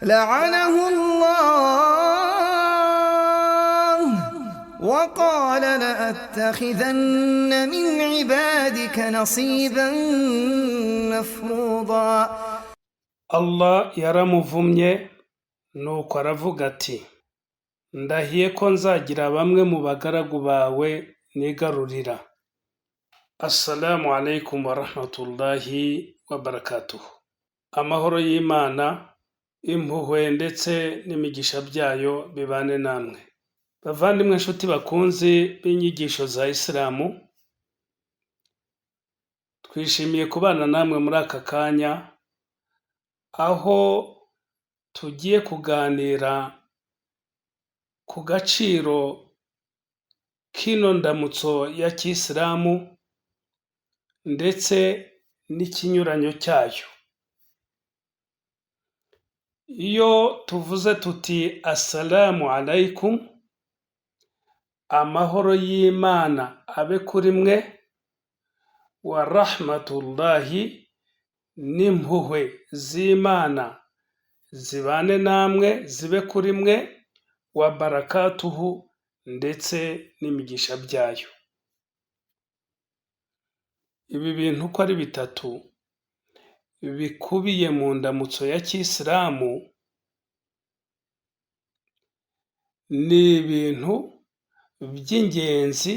لعنه الله وقال لأتخذن من عبادك نصيبا مفروضا. Allah yaramuvumye, nuko aravuga ati: "Ndahiye ko nzagira bamwe mu bagaragu bawe nigarurira." Assalamu alaikum warahmatullahi wabarakatuhu. Amahoro y'Imana, impuhwe ndetse n'imigisha byayo bibane namwe. Bavandimwe, inshuti bakunzi b'inyigisho za Isilamu, twishimiye kubana namwe muri aka kanya aho tugiye kuganira ku gaciro k'ino ndamutso ya kisilamu ndetse n'ikinyuranyo cyayo. Iyo tuvuze tuti "Assalamu alaikum", amahoro y'Imana abe kuri mwe, wa rahmatullahi, n'impuhwe z'Imana zibane namwe, zibe kuri mwe, wa barakatuhu, ndetse n'imigisha byayo. Ibi bintu uko ari bitatu bikubiye mu ndamutso ya kisilamu ni ibintu by'ingenzi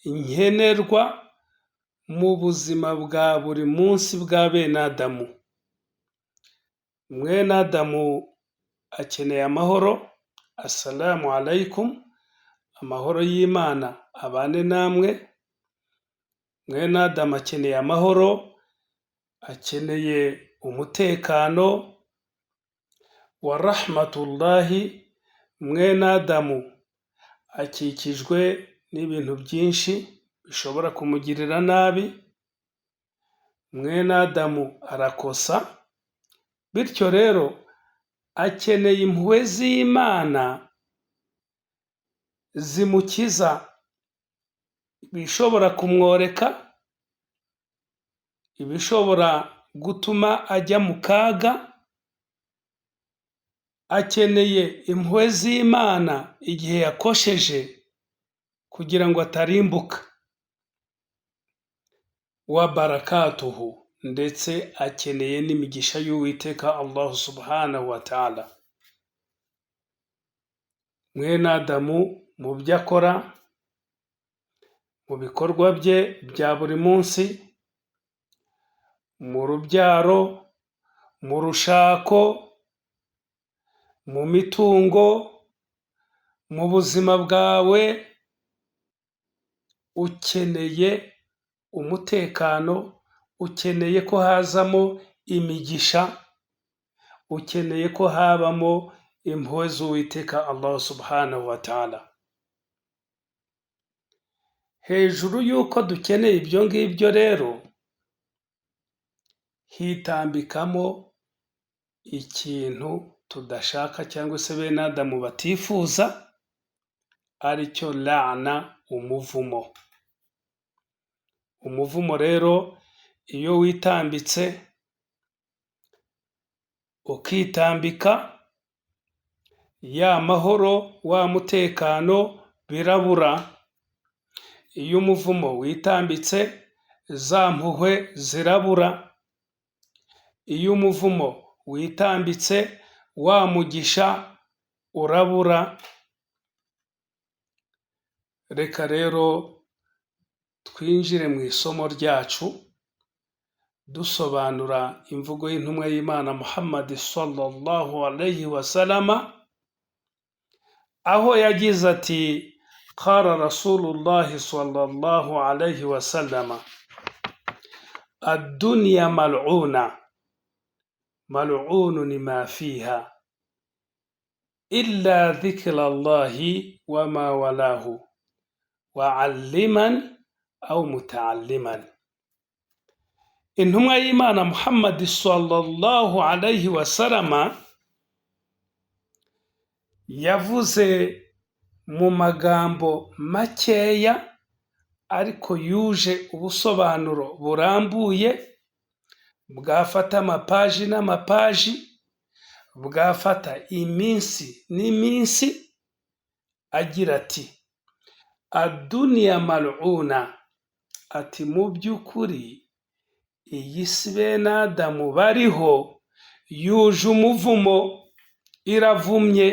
nkenerwa mu buzima bwa buri munsi bwa bene Adamu. Mwene Adamu akeneye amahoro, assalamu alaikum, amahoro y'Imana abane namwe. Mwene Adamu akeneye amahoro, akeneye umutekano, wa rahmatullahi. Mwene Adamu akikijwe n'ibintu byinshi bishobora kumugirira nabi, mwene Adamu arakosa, bityo rero akeneye impuhwe z'Imana zimukiza ibishobora kumworeka, ibishobora gutuma ajya mu kaga, akeneye impuhwe z'Imana igihe yakosheje kugira ngo atarimbuka. Wa barakatuhu, ndetse akeneye n'imigisha y'Uwiteka Allahu subhanahu wa ta'ala. Mwene Adamu mu byo akora, mu bikorwa bye bya buri munsi, mu rubyaro, mu rushako, mu mitungo, mu buzima bwawe, ukeneye umutekano, ukeneye ko hazamo imigisha, ukeneye ko habamo impuhwe z'Uwiteka Allahu subhanahu wa ta'ala. Hejuru y'uko dukeneye ibyo ngibyo rero, hitambikamo ikintu tudashaka cyangwa se bene Adamu batifuza, aricyo lana, umuvumo. Umuvumo rero iyo witambitse, ukitambika, ya mahoro, wa mutekano birabura. Iyo umuvumo witambitse, za mpuhwe zirabura. Iyo umuvumo witambitse, wa mugisha urabura. Reka rero twinjire mu isomo ryacu dusobanura imvugo y'intumwa y'Imana Muhammad sallallahu alayhi wa sallama, aho yagize ati: "Qala Rasulullahi sallallahu alayhi wa sallama: Ad-dunya mal'una, mal'unun ma fiha illa dhikra Allahi wa ma walahu wa alliman aw muta'alliman." Intumwa y'Imana Muhammad sallallahu alayhi wa sallama yavuze mu magambo makeya ariko yuje ubusobanuro burambuye, bwafata amapaji n'amapaji. Bwafata iminsi n'iminsi, agira ati: "Aduniya maluna", ati: "Mu by'ukuri iyi si bene Adamu bariho yuje umuvumo, iravumye."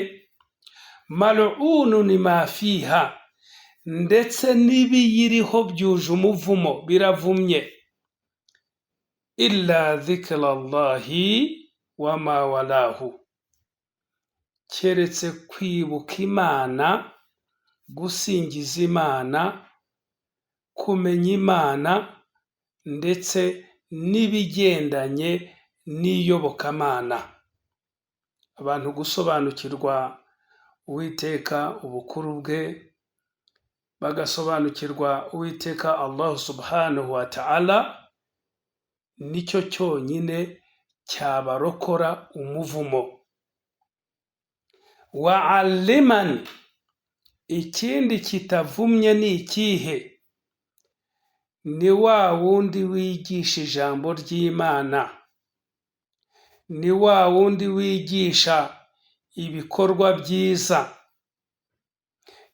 Malunu ni mafiha, ndetse n'ibiyiriho byuje umuvumo, biravumye. Illa dhikirallahi wama walahu, keretse kwibuka Imana, gusingiza Imana, kumenya Imana, ndetse n'ibigendanye n'iyobokamana. Abantu gusobanukirwa Uwiteka, ubukuru bwe, bagasobanukirwa Uwiteka Allahu subhanahu wa ta'ala, nicyo cyonyine cyabarokora umuvumo. Wa alimani, ikindi kitavumye ni ikihe? Ni wa wundi wigisha ijambo ry'Imana, ni wa wundi wigisha ibikorwa byiza,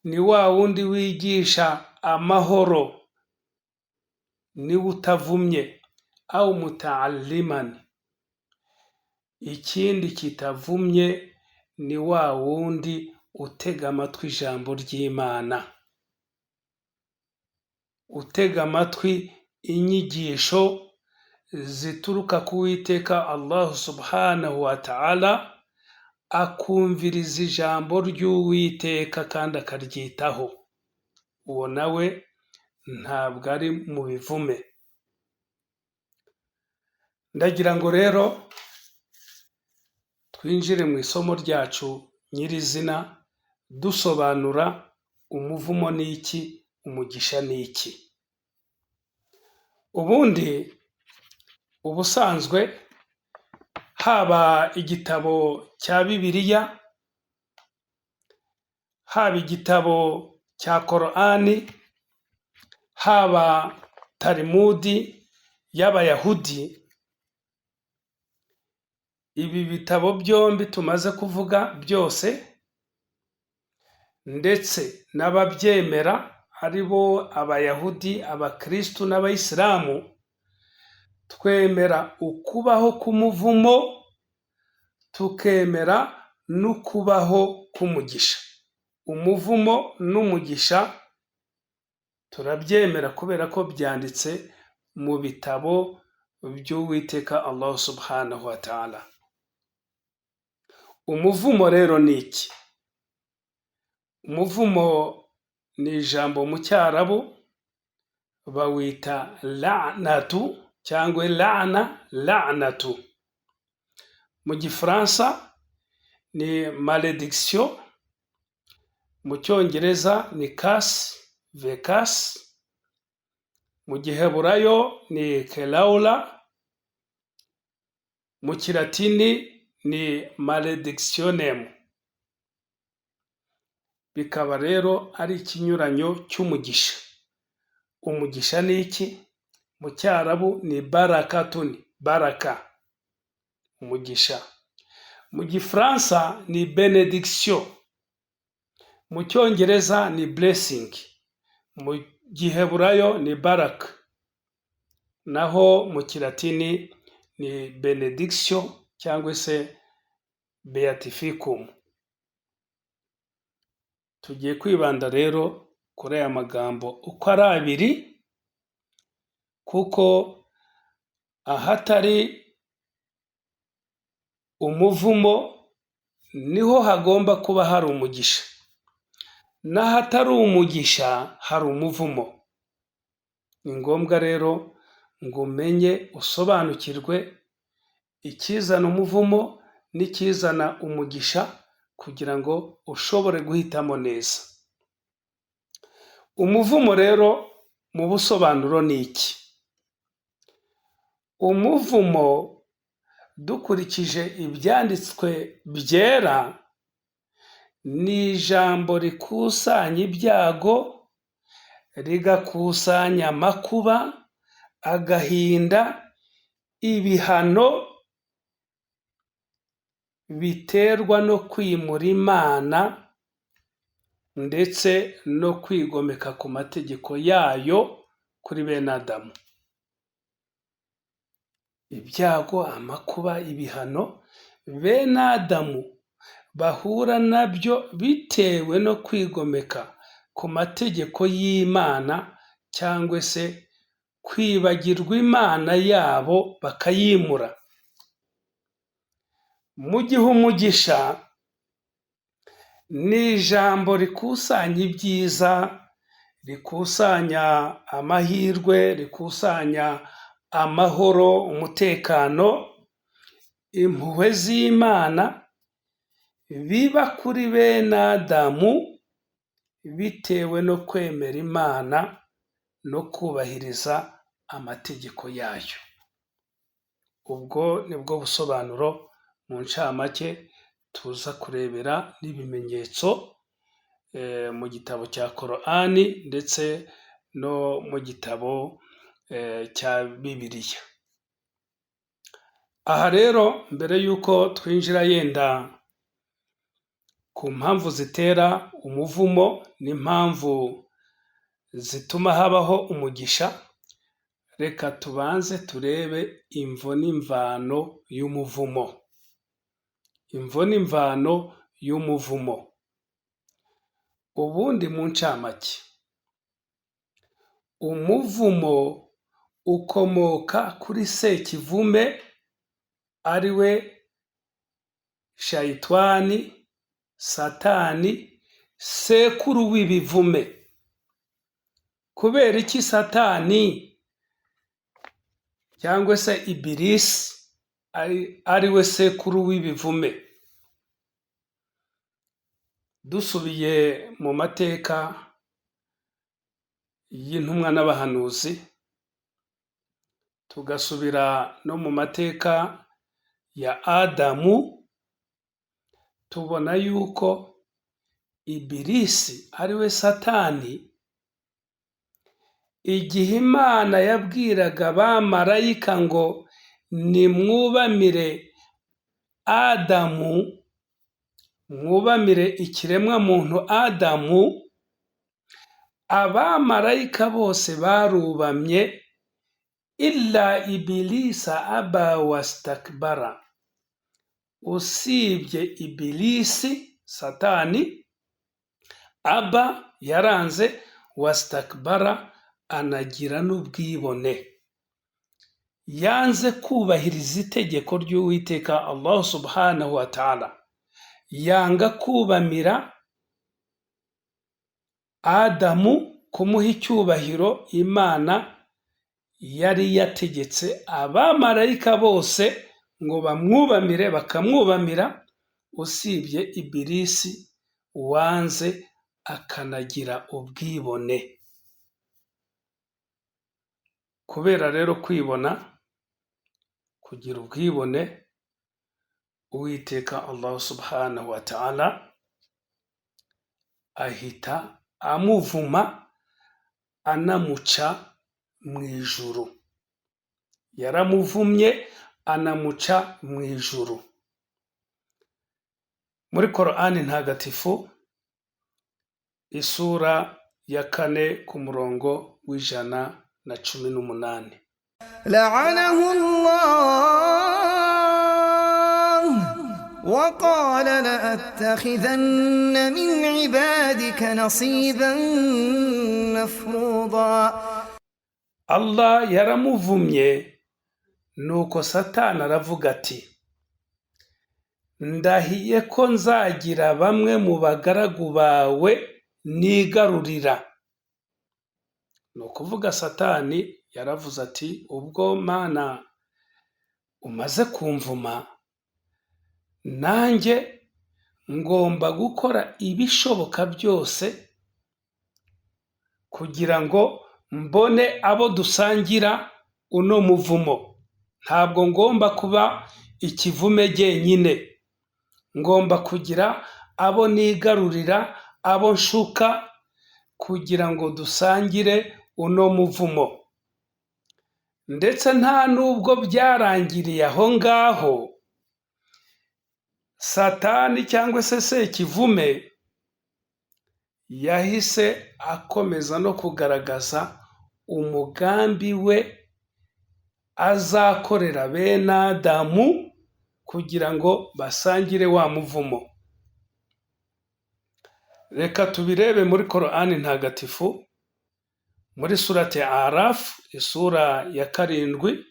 ni wa wundi wigisha amahoro, niwe utavumye. Awu mutaalimani, ikindi kitavumye ni wa wundi utega amatwi ijambo ry'Imana, utega amatwi inyigisho zituruka ku Uwiteka Allahu subhanahu wa ta'ala, akumviriza ijambo ry'Uwiteka kandi akaryitaho. Uwo nawe ntabwo ari mu bivume. Ndagira ngo rero twinjire mu isomo ryacu nyirizina, dusobanura umuvumo ni iki, umugisha ni iki. Ubundi ubusanzwe haba igitabo cya Bibiliya, haba igitabo cya Korani, haba Talimudi y'Abayahudi, ibi bitabo byombi tumaze kuvuga byose, ndetse n'ababyemera ari bo Abayahudi, Abakristu n'Abayisilamu, twemera ukubaho k'umuvumo, tukemera n'ukubaho k'umugisha. Umuvumo n'umugisha turabyemera kubera ko byanditse mu bitabo by'Uwiteka Allah subhanahu wa ta'ala. Umuvumo rero ni iki? Umuvumo ni ijambo mu Cyarabu bawita la'natu cyangwa la'na, la'natu. Mu Gifaransa ni malédiction, mu Cyongereza ni curse, curse, mu Giheburayo ni kelaula, mu Kilatini ni maledictionem. Bikaba rero ari ikinyuranyo cy'umugisha. Umugisha ni iki? Mu Cyarabu ni barakatuni, baraka, umugisha. Mu Gifaransa ni bénédiction, mu Cyongereza ni blessing, mu Giheburayo ni baraka, naho mu Kilatini ni benediction cyangwa se beatificum. Tugiye kwibanda rero kuri aya magambo uko ari abiri, kuko ahatari umuvumo niho hagomba kuba hari umugisha, n'ahatari umugisha hari umuvumo. Ni ngombwa rero ngo umenye, usobanukirwe ikizana umuvumo n'ikizana umugisha, kugira ngo ushobore guhitamo neza. Umuvumo rero mu busobanuro ni iki? Umuvumo dukurikije ibyanditswe byera ni ijambo rikusanya ibyago, rigakusanya amakuba, agahinda, ibihano biterwa no kwimura Imana ndetse no kwigomeka ku mategeko yayo kuri bene Adamu. Ibyago, amakuba, ibihano bene Adamu bahura nabyo bitewe no kwigomeka ku mategeko y'Imana cyangwa se kwibagirwa Imana yabo bakayimura. Mu gihe umugisha ni ijambo rikusanya ibyiza, rikusanya amahirwe, rikusanya amahoro, umutekano, impuhwe z'Imana biba kuri bene Adamu bitewe no kwemera Imana no kubahiriza amategeko yayo. Ubwo nibwo busobanuro mu ncamake tuza kurebera n'ibimenyetso mu gitabo cya Korani ndetse no mu gitabo cya Bibiliya. Aha rero mbere y'uko twinjira yenda ku mpamvu zitera umuvumo n'impamvu zituma habaho umugisha, reka tubanze turebe imvo n'imvano y'umuvumo. Imvo n'imvano y'umuvumo. Ubundi mu ncamake, umuvumo ukomoka kuri Sekivume ari we Shayitwani, Satani, sekuru w'ibivume. Kubera iki Satani cyangwa se Ibilisi ari we sekuru w'ibivume? Dusubiye mu mateka y'intumwa n'abahanuzi, tugasubira no mu mateka ya Adamu, tubona yuko Ibilisi ari we Satani, igihe Imana yabwiraga abamarayika ngo nimwubamire Adamu, mwubamire ikiremwamuntu Adamu, abamarayika bose barubamye, illa ibilisa aba wastakbara, usibye Ibilisi Satani, aba yaranze, wastakbara anagira n'ubwibone, yanze kubahiriza itegeko ry'Uwiteka Allah subhanahu wa ta'ala, yanga kubamira Adamu, kumuha icyubahiro Imana yari yategetse abamarayika bose ngo bamwubamire, bakamwubamira, usibye Ibilisi wanze akanagira ubwibone. Kubera rero kwibona, kugira ubwibone, Uwiteka Allah subhanahu wa ta'ala ahita amuvuma, anamuca mu ijuru. Yaramuvumye anamuca mu ijuru. Muri Korani ntagatifu, isura ya 4 ku murongo w'118. لعنه الله وقال لأتخذن من عبادك نصيبا مفروضا. Allah yaramuvumye, nuko Satani aravuga ati: ndahiye ko nzagira bamwe mu bagaragu bawe nigarurira. Ni ukuvuga Satani yaravuze ati: ubwo Mana umaze kumvuma, nanjye ngomba gukora ibishoboka byose kugira ngo mbone abo dusangira uno muvumo. Ntabwo ngomba kuba ikivume jyenyine, ngomba kugira abo nigarurira, abo nshuka, kugira ngo dusangire uno muvumo. Ndetse nta nubwo byarangiriye aho ngaho, Satani cyangwa se Sekivume yahise akomeza no kugaragaza umugambi we azakorera bene Adamu kugira ngo basangire wa muvumo. Reka tubirebe muri Korani Ntagatifu, muri Surati Arafu, isura ya 7,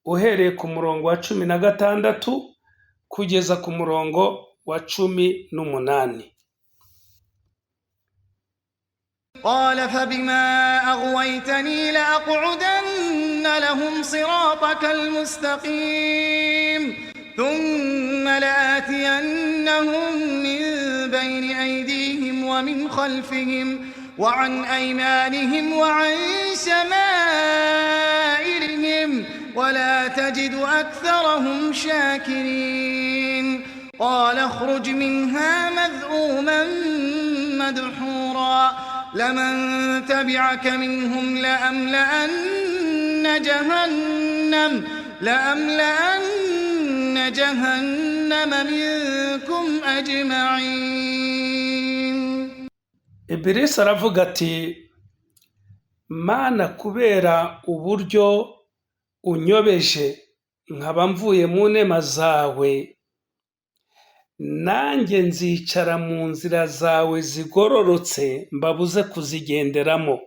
uhereye ku murongo wa 16 kugeza ku murongo wa 18. قال فبما أغويتني لأقعدن لهم صراطك المستقيم ثم لآتينهم من بين أيديهم ومن خلفهم وعن أيمانهم وعن شمائلهم ولا تجد أكثرهم شاكرين. قال اخرج منها مذءوما مدحورا لمن تبعك منهم لأملأن جهنم منكم أجمعين. Ibilisi aravuga ati: "Mana, kubera uburyo unyobeje nkaba mvuye mu nema zawe, nanjye nzicara mu nzira zawe zigororotse mbabuze kuzigenderamo.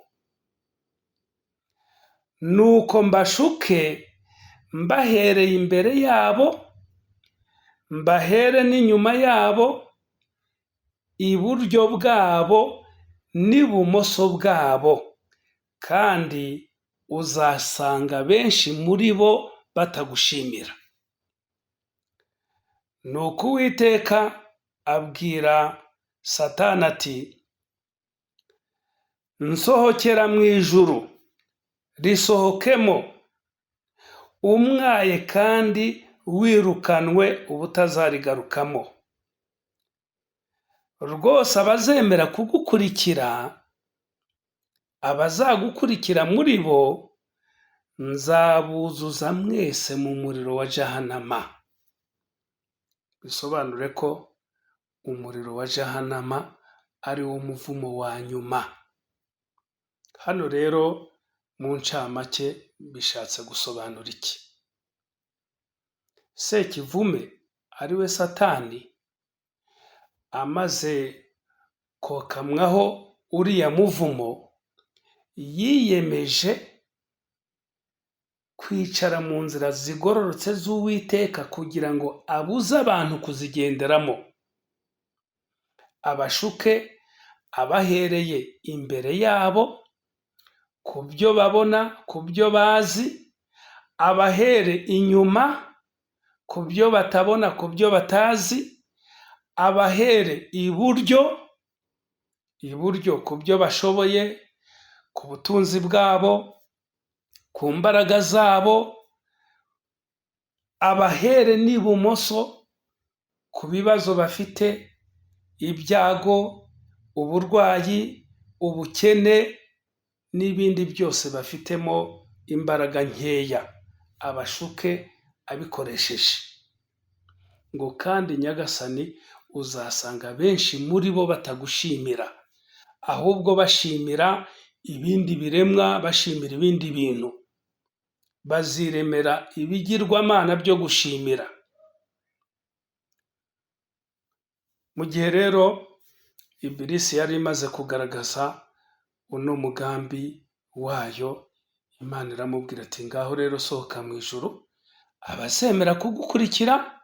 Nuko mbashuke mbahereye imbere yabo, mbahere n'inyuma yabo, iburyo bwabo n'ibumoso bwabo, kandi uzasanga benshi muri bo batagushimira." Nuko Uwiteka abwira Satani ati: "Nsohokera mu ijuru, risohokemo umwaye kandi wirukanwe ubutazarigarukamo. Rwose abazemera kugukurikira, abazagukurikira muri bo, nzabuzuza mwese mu muriro wa Jahanama." Bisobanure ko umuriro wa Jahanama ari wo muvumo wa nyuma. Hano rero mu ncamake bishatse gusobanura iki? Sekivume ari we Satani amaze kokamwaho uriya muvumo, yiyemeje kwicara mu nzira zigororotse z'Uwiteka kugira ngo abuze abantu kuzigenderamo, abashuke abahereye imbere yabo ku byo babona, ku byo bazi, abahere inyuma ku byo batabona, ku byo batazi, abahere iburyo, iburyo ku byo bashoboye, ku butunzi bwabo, ku mbaraga zabo, abahere n'ibumoso ku bibazo bafite, ibyago, uburwayi, ubukene n'ibindi byose bafitemo imbaraga nkeya, abashuke abikoresheje. Ngo kandi Nyagasani uzasanga benshi muri bo batagushimira, ahubwo bashimira ibindi biremwa, bashimira ibindi bintu, baziremera ibigirwamana byo gushimira. Mu gihe rero Ibilisi yari imaze kugaragaza uno mugambi wayo, Imana iramubwira ati: "Ngaho rero sohoka mu ijuru, abazemera kugukurikira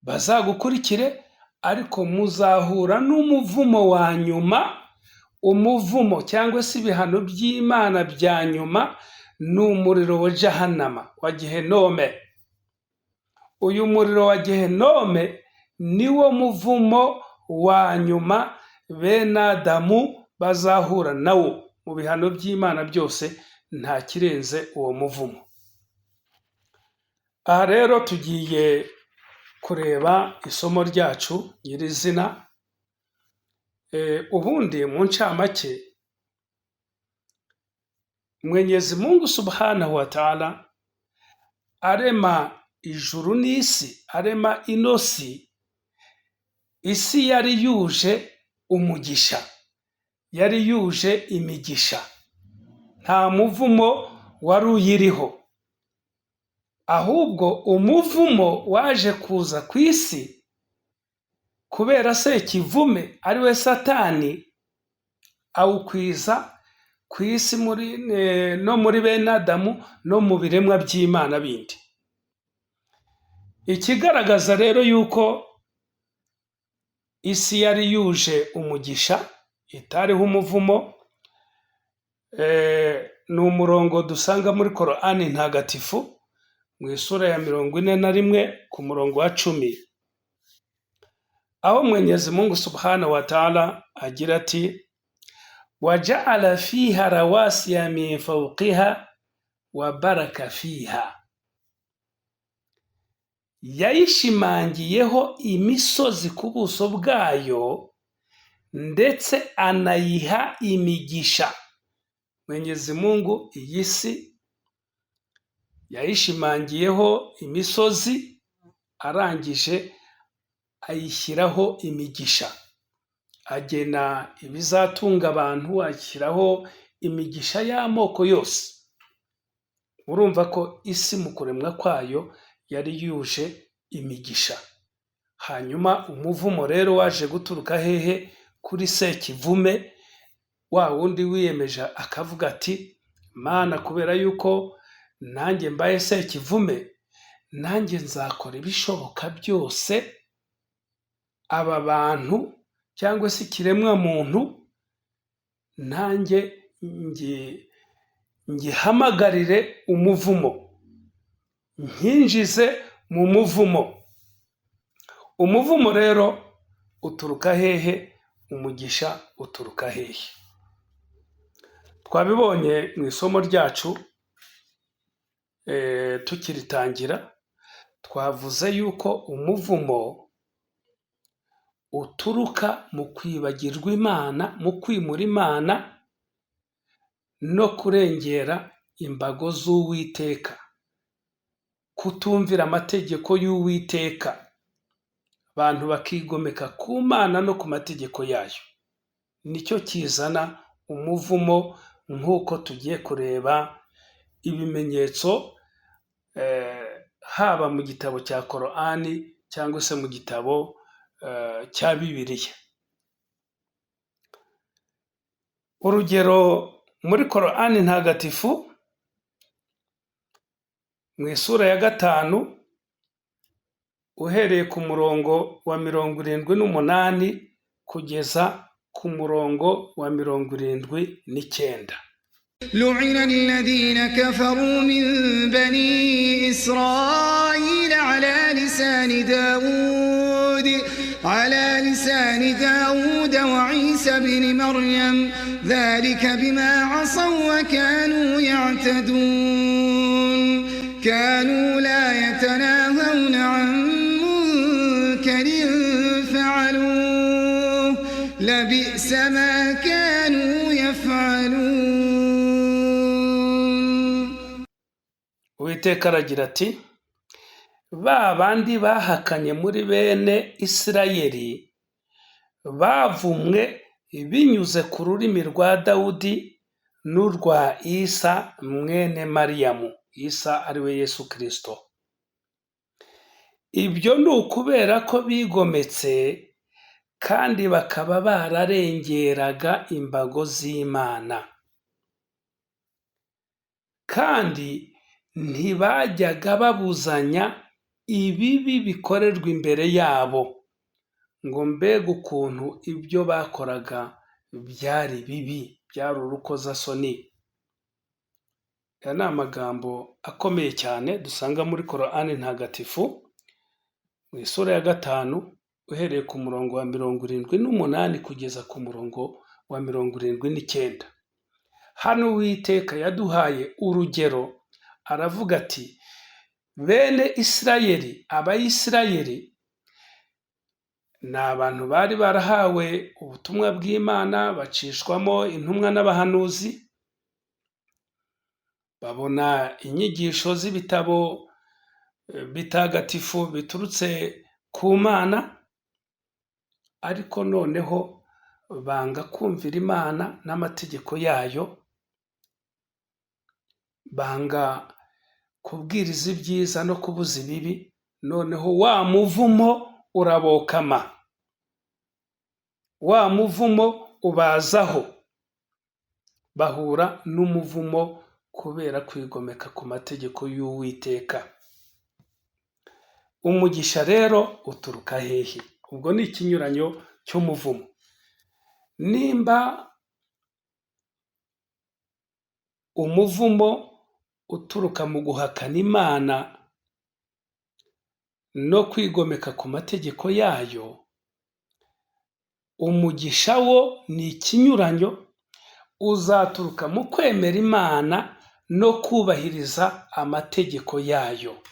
bazagukurikire, ariko muzahura n'umuvumo wa nyuma." Umuvumo cyangwa se ibihano by'Imana bya nyuma ni umuriro wa Jahanama, wa Gehenome. Uyu muriro wa Gehenome niwo muvumo wa nyuma bene Adamu bazahura nawo. Mu bihano by'Imana byose nta kirenze uwo muvumo. Aha rero tugiye kureba isomo ryacu nyirizina. Ubundi mu ncamake Mwenyezi Mungu Subhanahu wa Ta'ala arema ijuru n'isi, arema ino si, isi yari yuje umugisha, yari yuje imigisha, nta muvumo wari uyiriho. Ahubwo umuvumo waje kuza ku isi kubera Sekivume ari we Satani, awukwiza ku isi muri no muri bene Adamu no mu biremwa by'Imana bindi. Ikigaragaza rero yuko isi yari yuje umugisha itariho umuvumo, ni umurongo dusanga muri Korani Ntagatifu mu isura ya 41 ku murongo wa 10, aho Mwenyezi Mungu Subhanahu wa Ta'ala agira ati: "Wajaala fiha rawasiya min fawqiha wa baraka fiha", yayishimangiyeho imisozi ku buso bwayo ndetse anayiha imigisha. Mwenyezi Mungu iyi si yayishimangiyeho imisozi, arangije ayishyiraho imigisha, agena ibizatunga abantu, ashyiraho imigisha y'amoko yose. Urumva ko isi mu kuremwa kwayo yari yuje imigisha. Hanyuma umuvumo rero waje guturuka hehe? Kuri Sekivume, wa wundi wiyemeje akavuga ati: "Mana, kubera yuko nanjye mbaye Sekivume, nanjye nzakora ibishoboka byose aba bantu cyangwa se ikiremwa muntu nanjye ngihamagarire umuvumo, nkinjize mu muvumo." Umuvumo rero uturuka hehe? Umugisha uturuka hehe? Twabibonye mu isomo ryacu tukiritangira, twavuze yuko umuvumo uturuka mu kwibagirwa Imana, mu kwimura Imana no kurengera imbago z'Uwiteka, kutumvira amategeko y'Uwiteka, abantu bakigomeka ku Mana no ku mategeko yayo. Nicyo kizana umuvumo, nk'uko tugiye kureba ibimenyetso haba mu gitabo cya Korani cyangwa se mu gitabo cya Bibiliya. Urugero, muri Korani Ntagatifu mu isura ya 5, uhereye ku murongo wa 78 kugeza ku murongo wa 79. لعن الذين كفروا من بني إسرائيل على لسان داود وعيسى بن مريم ذلك بما عصوا وكانوا يعتدون كانوا لا يتناهون عن منكر فعلوه لبئس ما كانوا يفعلون. Uwiteka aragira ati: "Ba bandi bahakanye muri bene Isirayeli bavumwe binyuze ku rurimi rwa Dawudi n'urwa Isa mwene Mariyamu", Isa ari we Yesu Kirisito. "Ibyo ni ukubera ko bigometse kandi bakaba bararengeraga imbago z'Imana, kandi ntibajyaga babuzanya ibibi bikorerwa imbere yabo." Ngo mbega ukuntu ibyo bakoraga byari bibi, byari urukozasoni! Aya ni amagambo akomeye cyane dusanga muri Korani Ntagatifu mu isura ya 5, uhereye ku murongo wa 78 kugeza ku murongo wa 79. Hano Uwiteka yaduhaye urugero, aravuga ati: "Bene Isirayeli, Abayisirayeli ni abantu bari barahawe ubutumwa bw'Imana, bacishwamo intumwa n'abahanuzi, babona inyigisho z'ibitabo. bitagatifu biturutse ku Mana, ariko noneho banga kumvira Imana n'amategeko yayo, banga kubwiriza ibyiza no kubuza ibibi, noneho wa muvumo urabokama, wa muvumo ubazaho, bahura n'umuvumo kubera kwigomeka ku mategeko y'Uwiteka. Umugisha rero uturuka hehe? Ubwo ni ikinyuranyo cy'umuvumo. Nimba umuvumo uturuka mu guhakana Imana no kwigomeka ku mategeko yayo, umugisha wo ni ikinyuranyo, uzaturuka mu kwemera Imana no kubahiriza amategeko yayo.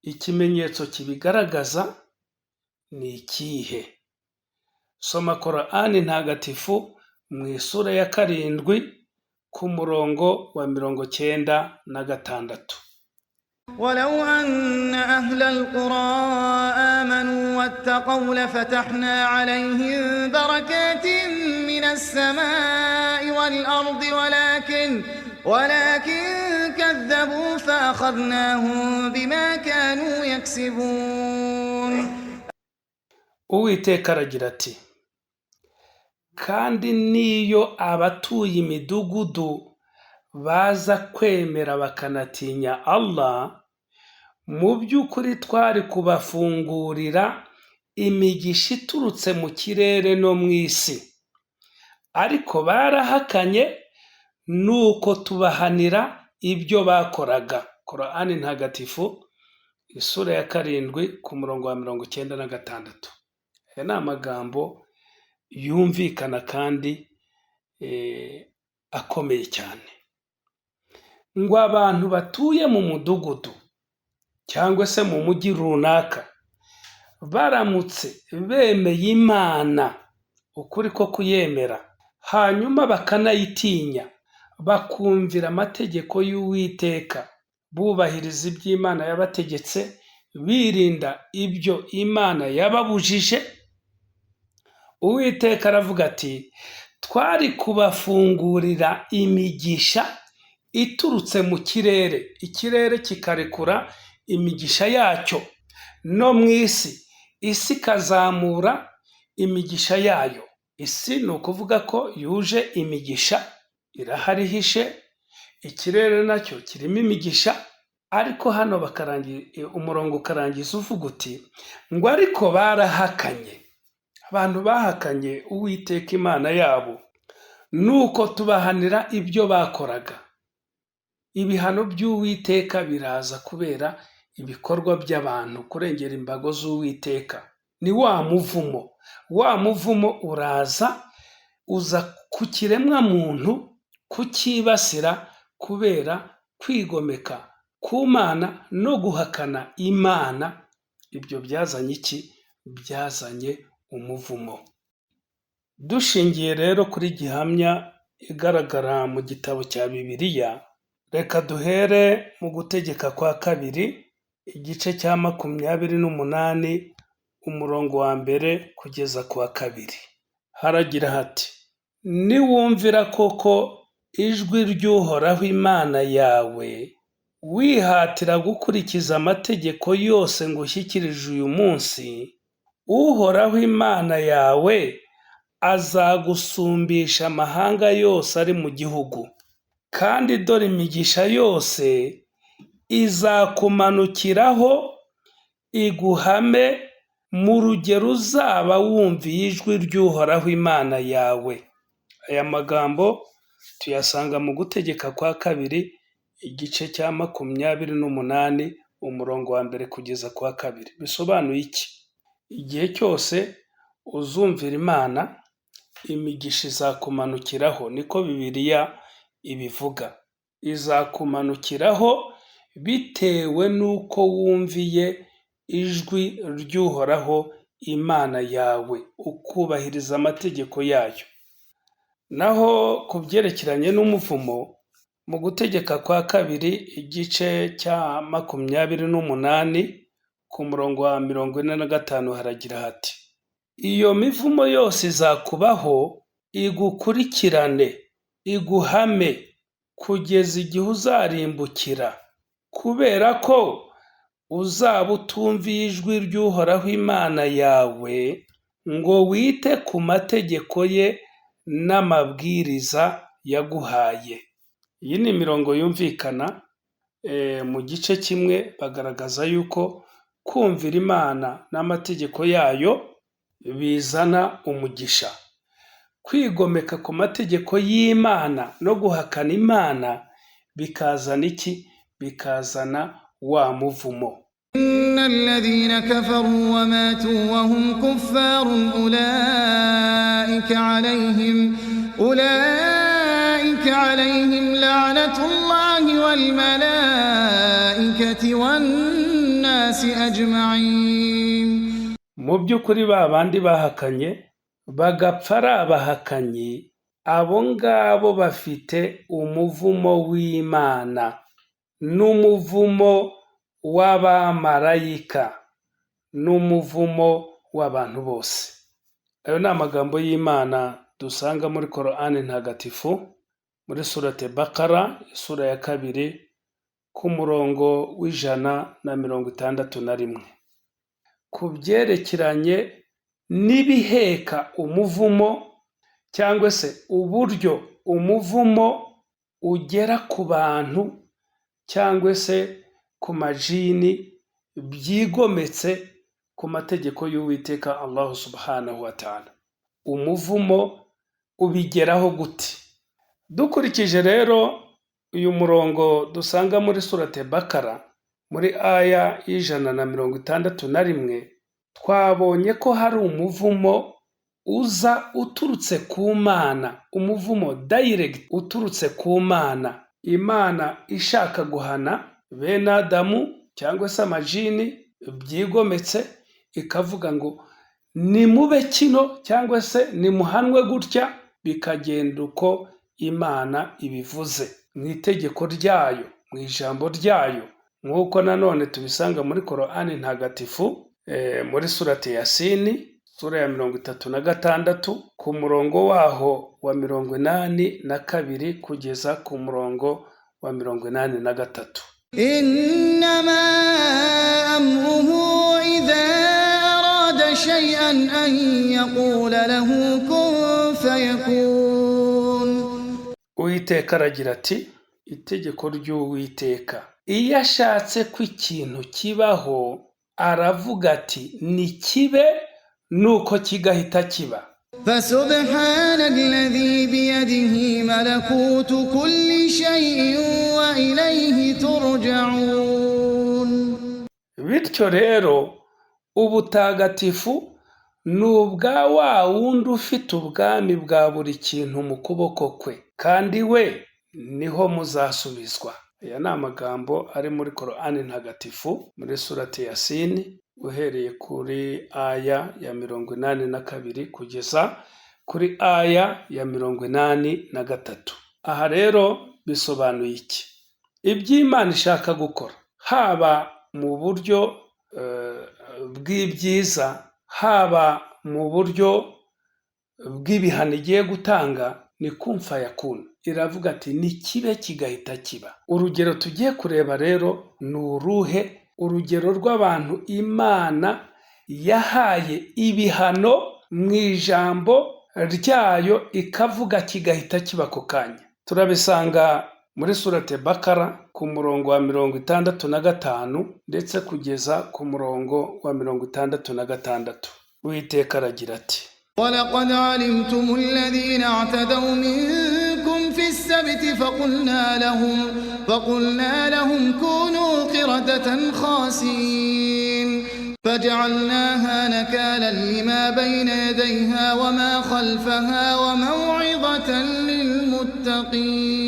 Ikimenyetso kibigaragaza ni ikihe? Soma Korani ntagatifu mu isura ya 7 ku murongo wa 96. ولو أن أهل القرى آمنوا واتقوا لفتحنا عليهم بركات من السماء والأرض ولكن كذبوا فأخذناهم بما كانوا يكسبون. Uwiteka aragira ati: kandi n'iyo abatuye imidugudu baza kwemera bakanatinya Allah, mu by'ukuri twari kubafungurira imigisha iturutse mu kirere no mu isi, ariko barahakanye nuko tubahanira ibyo bakoraga. Korani ntagatifu isura ya 7 ku murongo wa 96. Aya ni amagambo yumvikana kandi akomeye cyane. Ngo abantu batuye mu mudugudu cyangwa se mu mujyi runaka baramutse bemeye Imana, ukuri ko kuyemera, hanyuma bakanayitinya, bakumvira amategeko y'Uwiteka, bubahiriza ibyo Imana yabategetse, birinda ibyo Imana yababujije, Uwiteka aravuga ati: twari kubafungurira imigisha iturutse mu kirere, ikirere kikarekura imigisha yacyo, no mu isi, isi ikazamura imigisha yayo. Isi ni ukuvuga ko yuje imigisha, irahari ihishe, ikirere nacyo kirimo imigisha, ariko hano umurongo ukarangiza uvuga uti ngo ariko barahakanye. Abantu bahakanye Uwiteka Imana yabo, nuko tubahanira ibyo bakoraga. Ibihano by'Uwiteka biraza kubera ibikorwa by'abantu, kurengera imbago z'Uwiteka. Ni wa muvumo, wa muvumo uraza uza ku kiremwa muntu kucyibasira kubera kwigomeka ku Mana no guhakana Imana. Ibyo byazanye iki? Byazanye umuvumo. Dushingiye rero kuri gihamya igaragara mu gitabo cya Bibiliya, reka duhere mu Gutegeka kwa Kabiri igice cya 28 umurongo wa 1 kugeza ku wa 2. Haragira hati: niwumvira koko ijwi ry'Uhoraho Imana yawe, wihatira gukurikiza amategeko yose ngushyikirije uyu munsi, Uhoraho Imana yawe azagusumbisha amahanga yose ari mu gihugu, kandi dore imigisha yose izakumanukiraho iguhame mu rugero uzaba wumviye ijwi ry'Uhoraho Imana yawe. Aya magambo tuyasanga mu Gutegeka kwa Kabiri igice cya 28 umurongo wa 1 kugeza ku wa 2. Bisobanuye iki? Igihe cyose uzumvira Imana, imigisha izakumanukiraho, niko Bibiliya ibivuga. Izakumanukiraho bitewe n'uko wumviye ijwi ry'Uhoraho Imana yawe, ukubahiriza amategeko yayo. Naho ku byerekeranye n'umuvumo, Mu Gutegeka kwa Kabiri, igice cya 28, ku murongo wa 45, haragira hati: "Iyo mivumo yose izakubaho, igukurikirane, iguhame kugeza igihe uzarimbukira, kubera ko uzaba utumviye ijwi ry'Uhoraho Imana yawe ngo wite ku mategeko ye n'amabwiriza yaguhaye." Iyi ni imirongo yumvikana. Mu gice kimwe bagaragaza yuko kumvira Imana n'amategeko yayo bizana umugisha, kwigomeka ku mategeko y'Imana no guhakana Imana bikazana iki? Bikazana wa muvumo. إن الذين كفروا وماتوا وهم كفار أولئك عليهم لعنة الله والملائكة والناس أجمعين. Mu by'ukuri, ba bandi bahakanye bagapfa ari abahakanyi, abo ngabo bafite umuvumo w'Imana n'umuvumo w'abamarayika n'umuvumo w'abantu bose. Ayo ni amagambo y'Imana dusanga muri Korani Ntagatifu, muri Surate Bakara, isura ya 2, ku murongo w'161. Ku byerekeranye n'ibiheka umuvumo, cyangwa se uburyo umuvumo ugera ku bantu cyangwa se ku majini byigometse ku mategeko y'Uwiteka Allahu subhanahu wa ta'ala, umuvumo ubigeraho gute? Dukurikije rero uyu murongo dusanga muri Surate Bakara, muri aya y'161, twabonye ko hari umuvumo uza uturutse ku Mana, umuvumo direct uturutse ku Mana. Imana ishaka guhana bene Adamu cyangwa se amajini byigometse, ikavuga ngo nimube kino cyangwa se nimuhanwe gutya, bikagenda uko Imana ibivuze mu itegeko ryayo, mu ijambo ryayo, nk'uko nanone tubisanga muri Korani Ntagatifu, muri Surate Yasini, sura ya 36, ku murongo waho wa 82 kugeza ku murongo wa 83. إنما أمره إذا أراد شيئا أن يقول له كن فيكون. Uwiteka aragira ati: "Itegeko ry'Uwiteka, iyo ashatse ko ikintu kibaho, aravuga ati: 'Nikibe,' nuko kigahita kiba." فسبحان الذي بيده ملكوت كل شيء وإليه ترجعون. Bityo rero, ubutagatifu ni ubwa wa wundi ufite ubwami bwa buri kintu mu kuboko kwe, kandi we niho muzasubizwa. Aya ni amagambo ari muri Korani Ntagatifu, muri Surati Yasini, uhereye kuri aya ya 82 kugeza kuri aya ya 83. Aha rero bisobanuye iki? Iby'Imana ishaka gukora, haba mu buryo bw'ibyiza, haba mu buryo bw'ibihano igiye gutanga, ni kun fayakun. Iravuga ati: "Ni kibe," kigahita kiba. Urugero tugiye kureba rero ni uruhe? Urugero rw'abantu Imana yahaye ibihano mu ijambo ryayo, ikavuga kigahita kiba ako kanya, turabisanga muri Surate Bakara, ku murongo wa 65 ndetse kugeza ku murongo wa 66. Uwiteka aragira ati: ولقد علمتم الذين اعتدوا منكم في السبت فقلنا لهم كونوا قردة خاسئين فجعلناها نكالا لما بين يديها وما خلفها وموعظة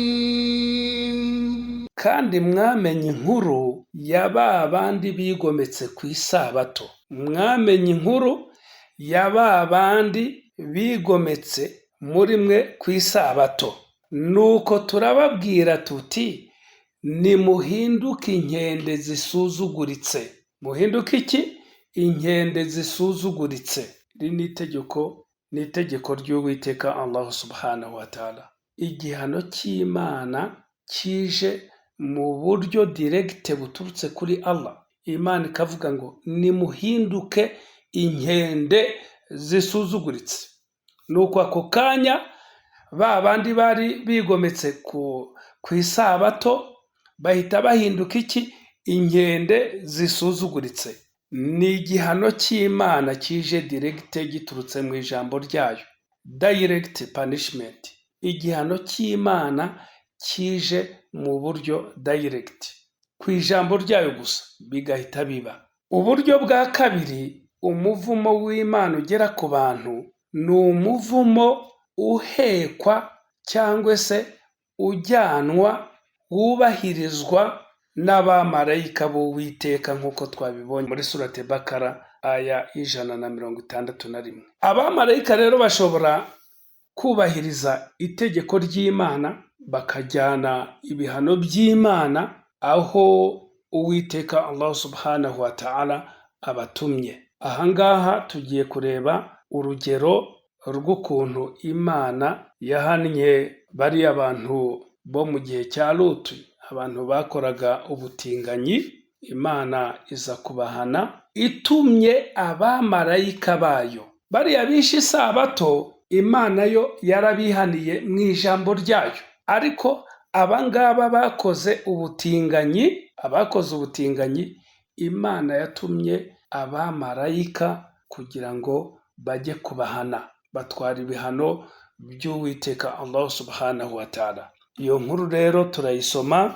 للمتقين. Kandi mwamenye inkuru ya ba bandi bigometse ku isabato, mwamenye inkuru ya ba bandi bigometse muri mwe ku isabato. Nuko turababwira tuti: "Nimuhinduke inkende zisuzuguritse." Muhinduke iki? Inkende zisuzuguritse. Iri ni itegeko, ni itegeko ry'Uwiteka Allahu subhanahu wa ta'ala. Igihano cy'Imana kije mu buryo direct buturutse kuri Allah. Imana ikavuga ngo: "Nimuhinduke inkende zisuzuguritse." Nuko ako kanya ba bandi bari bigometse ku isabato bahita bahinduka iki? Inkende zisuzuguritse. Ni igihano cy'Imana kije direct giturutse mu ijambo ryayo, direct punishment. Igihano cy'Imana kije mu buryo direct ku ijambo ryayo gusa, bigahita biba. Uburyo bwa kabiri umuvumo w'Imana ugera ku bantu ni umuvumo uhekwa cyangwa se ujyanwa, wubahirizwa n'abamarayika b'Uwiteka, nk'uko twabibonye muri Surate Bakara, aya 161. Abamarayika rero bashobora kubahiriza itegeko ry'Imana, bakajyana ibihano by'Imana aho Uwiteka Allah subhanahu wa ta'ala abatumye. Ahangaha tugiye kureba urugero rw'ukuntu Imana yahannye bariya bantu bo mu gihe cya Lutu, abantu bakoraga ubutinganyi. Imana iza kubahana itumye abamarayika bayo. Bariya bishe isabato, Imana yo yarabihaniye mu ijambo ryayo, ariko abangaba bakoze ubutinganyi, abakoze ubutinganyi, Imana yatumye abamarayika kugira ngo bajye kubahana, batwara ibihano by'Uwiteka Allah subhanahu wa ta'ala. Iyo nkuru rero turayisoma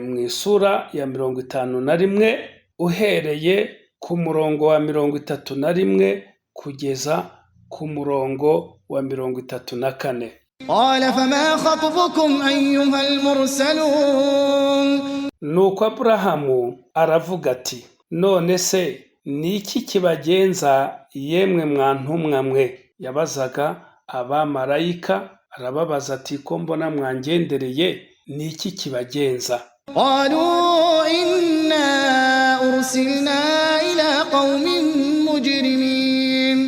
mu isura ya 51, uhereye ku murongo wa 31 kugeza ku murongo wa 34. قال فما خطبكم أيها المرسلون؟ Nuko Aburahamu aravuga ati: "None se ni iki kibagenza, yemwe mwa ntumwa mwe?" Yabazaga abamarayika, arababaza ati: "Ko mbona mwangendereye, ni iki kibagenza?" قالوا إنا أرسلنا إلى قوم مجرمين.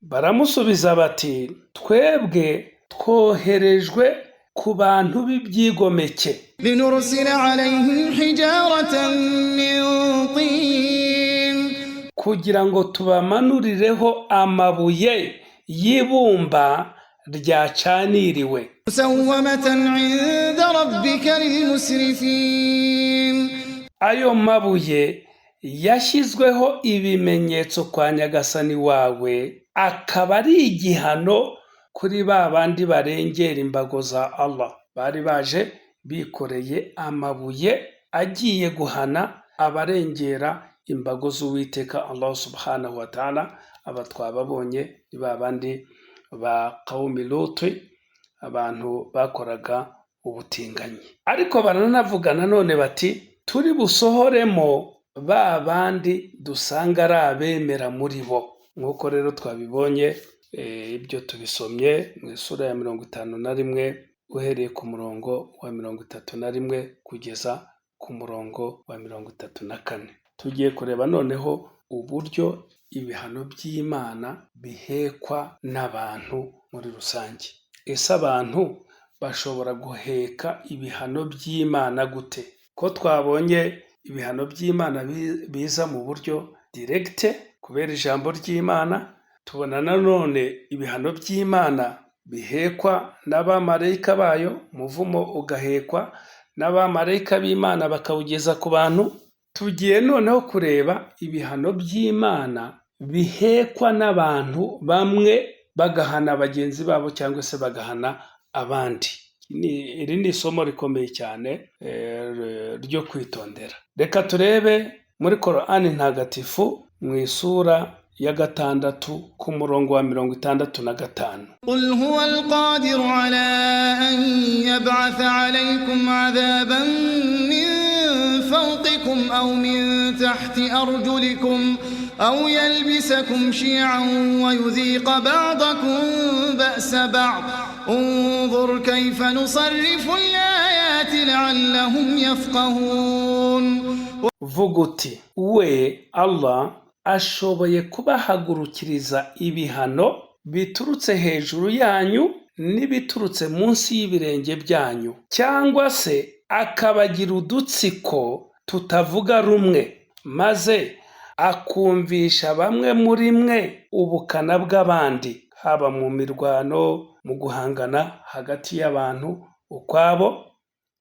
Baramusubiza bati: "Twebwe twoherejwe ku bantu b'ibyigomeke." لنرسل عليهم حجارة من طين. Kugira ngo tubamanurireho amabuye y'ibumba ryacaniriwe. مسومة عند ربك للمسرفين. Ayo mabuye yashyizweho ibimenyetso kwa Nyagasani wawe, akaba ari igihano kuri ba bandi barengera imbago za Allah. Bari baje bikoreye amabuye agiye guhana abarengera imbago z'Uwiteka Allah subhanahu wa ta'ala. Aba twababonye, ni ba bandi ba Qawmi Luti, abantu bakoraga ubutinganyi. Ariko baranavuga nanone bati: "Turi busohoremo ba bandi dusanga ari abemera muri bo." Nk'uko rero twabibonye, ibyo tubisomye mu isura ya 51, uhereye ku murongo wa 31 kugeza ku murongo wa 34. Tugiye kureba noneho uburyo ibihano by'Imana bihekwa n'abantu muri rusange. Ese abantu bashobora guheka ibihano by'Imana gute, ko twabonye ibihano by'Imana biza mu buryo direct kubera ijambo ry'Imana, tubona nanone ibihano by'Imana bihekwa n'abamarayika bayo, umuvumo ugahekwa n'abamarayika b'Imana bakawugeza ku bantu? Tugiye noneho kureba ibihano by'Imana bihekwa n'abantu bamwe, bagahana bagenzi babo cyangwa se bagahana abandi. Iri ni isomo rikomeye cyane ryo kwitondera. Reka turebe muri Korani Ntagatifu, mu isura ya 6, ku murongo wa 65. قل هو القادر على أن يبعث عليكم عذابا من فوقكم أو من تحت أرجلكم. أو يلبسكم شيعا ويذيق بعضكم بأس بعض انظر كيف نصرف الآيات لعلهم يفقهون. Vuga uti: "We Allah ashoboye kubahagurukiriza ibihano biturutse hejuru yanyu n'ibiturutse munsi y'ibirenge byanyu, cyangwa se akabagira udutsiko tutavuga rumwe, maze akumvisha bamwe muri mwe ubukana bw'abandi", haba mu mirwano, mu guhangana hagati y'abantu ukwabo,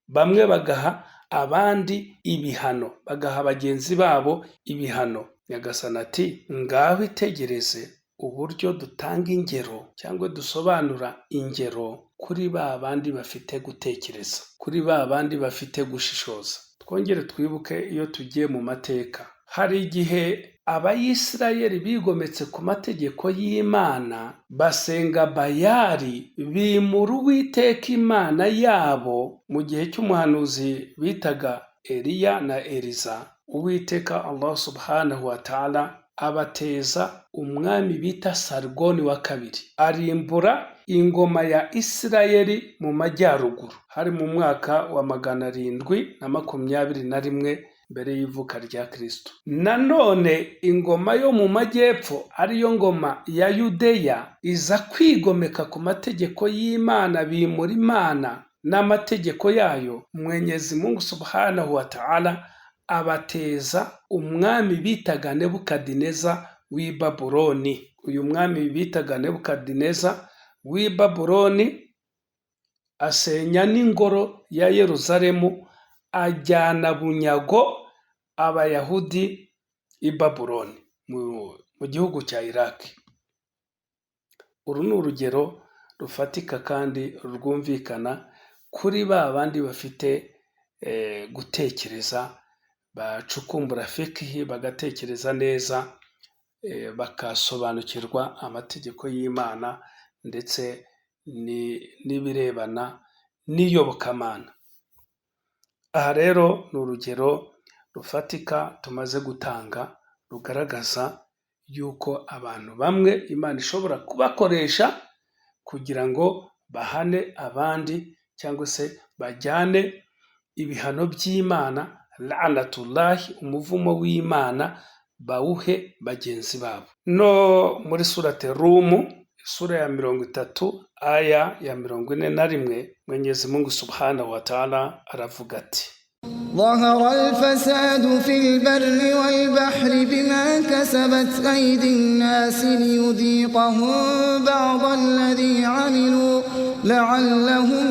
bamwe bagaha abandi ibihano, bagaha bagenzi babo ibihano. Nyagasani ati: "Ngaho itegereze uburyo dutanga ingero cyangwa dusobanura ingero kuri ba bandi bafite gutekereza, kuri ba bandi bafite gushishoza." Twongere twibuke, iyo tugiye mu mateka, hari igihe Abayisirayeli bigometse ku mategeko y'Imana, basenga Bayari, bimura Uwiteka Imana yabo. Mu gihe cy'umuhanuzi bitaga Eliya na Eliza, Uwiteka Allah subhanahu wa ta'ala abateza umwami bita Sarigoni wa kabiri, arimbura ingoma ya Isirayeli mu majyaruguru. Hari mu mwaka wa 721 mbere y'ivuka rya Kristo. Nanone ingoma yo mu majyepfo, ariyo ngoma ya Yudeya, iza kwigomeka ku mategeko y'Imana, bimura Imana n'amategeko yayo. Mwenyezi Mungu subhanahu wa ta'ala abateza umwami bitaga Nebukadineza w'i Babuloni. Uyu mwami bitaga Nebukadineza w'i Babuloni asenya n'ingoro ya Yeruzalemu, ajyana bunyago Abayahudi i Babuloni mu gihugu cya Iraki. Uru ni urugero rufatika kandi rwumvikana kuri ba bandi bafite gutekereza, bacukumbura fikihi, bagatekereza neza, bakasobanukirwa amategeko y'Imana ndetse n'ibirebana n'iyobokamana. Aha rero ni urugero rufatika tumaze gutanga rugaragaza yuko abantu bamwe Imana ishobora kubakoresha kugira ngo bahane abandi cyangwa se bajyane ibihano by'Imana, la'anatullahi, umuvumo w'Imana, bawuhe bagenzi babo. No muri surate Rumu, sura ya 30, aya ya 41, Mwenyezi Mungu subhanahu wa ta'ala aravuga ati: ظهر الفساد في البر والبحر بما كسبت أيدي الناس ليذيقهم بعض الذي عملوا لعلهم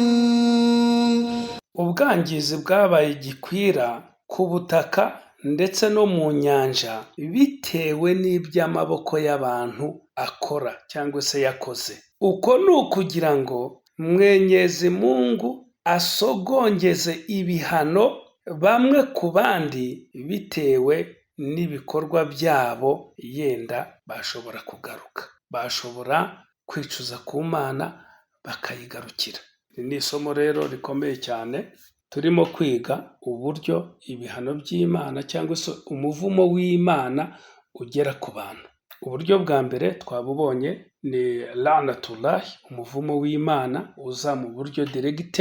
يرجعون. Ubwangizi bwabaye gikwira ku butaka ndetse no mu nyanja bitewe n'iby'amaboko y'abantu akora cyangwa se yakoze. Uko ni ukugira ngo Mwenyezi Mungu asogongeze ibihano bamwe ku bandi bitewe n'ibikorwa byabo, yenda bashobora kugaruka, bashobora kwicuza ku Mana bakayigarukira. Iri ni isomo rero rikomeye cyane turimo kwiga, uburyo ibihano by'Imana cyangwa se umuvumo w'Imana ugera ku bantu. Uburyo bwa mbere twabubonye, ni la'natullahi, umuvumo w'Imana uza mu buryo direct,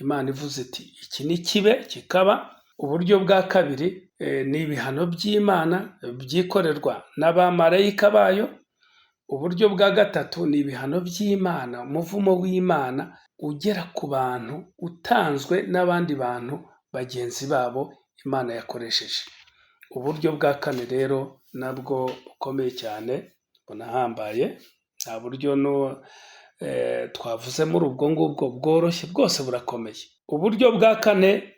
Imana ivuze iti: "Iki ni kibe", kikaba. Uburyo bwa kabiri ni ibihano by'Imana byikorerwa n'abamarayika bayo. Uburyo bwa gatatu ni ibihano by'Imana, umuvumo w'Imana ugera ku bantu utanzwe n'abandi bantu bagenzi babo Imana yakoresheje. Uburyo bwa kane rero nabwo bukomeye cyane, bunahambaye, nta buryo no twavuze muri ubwo ngubwo bworoshye, bwose burakomeye. Uburyo bwa kane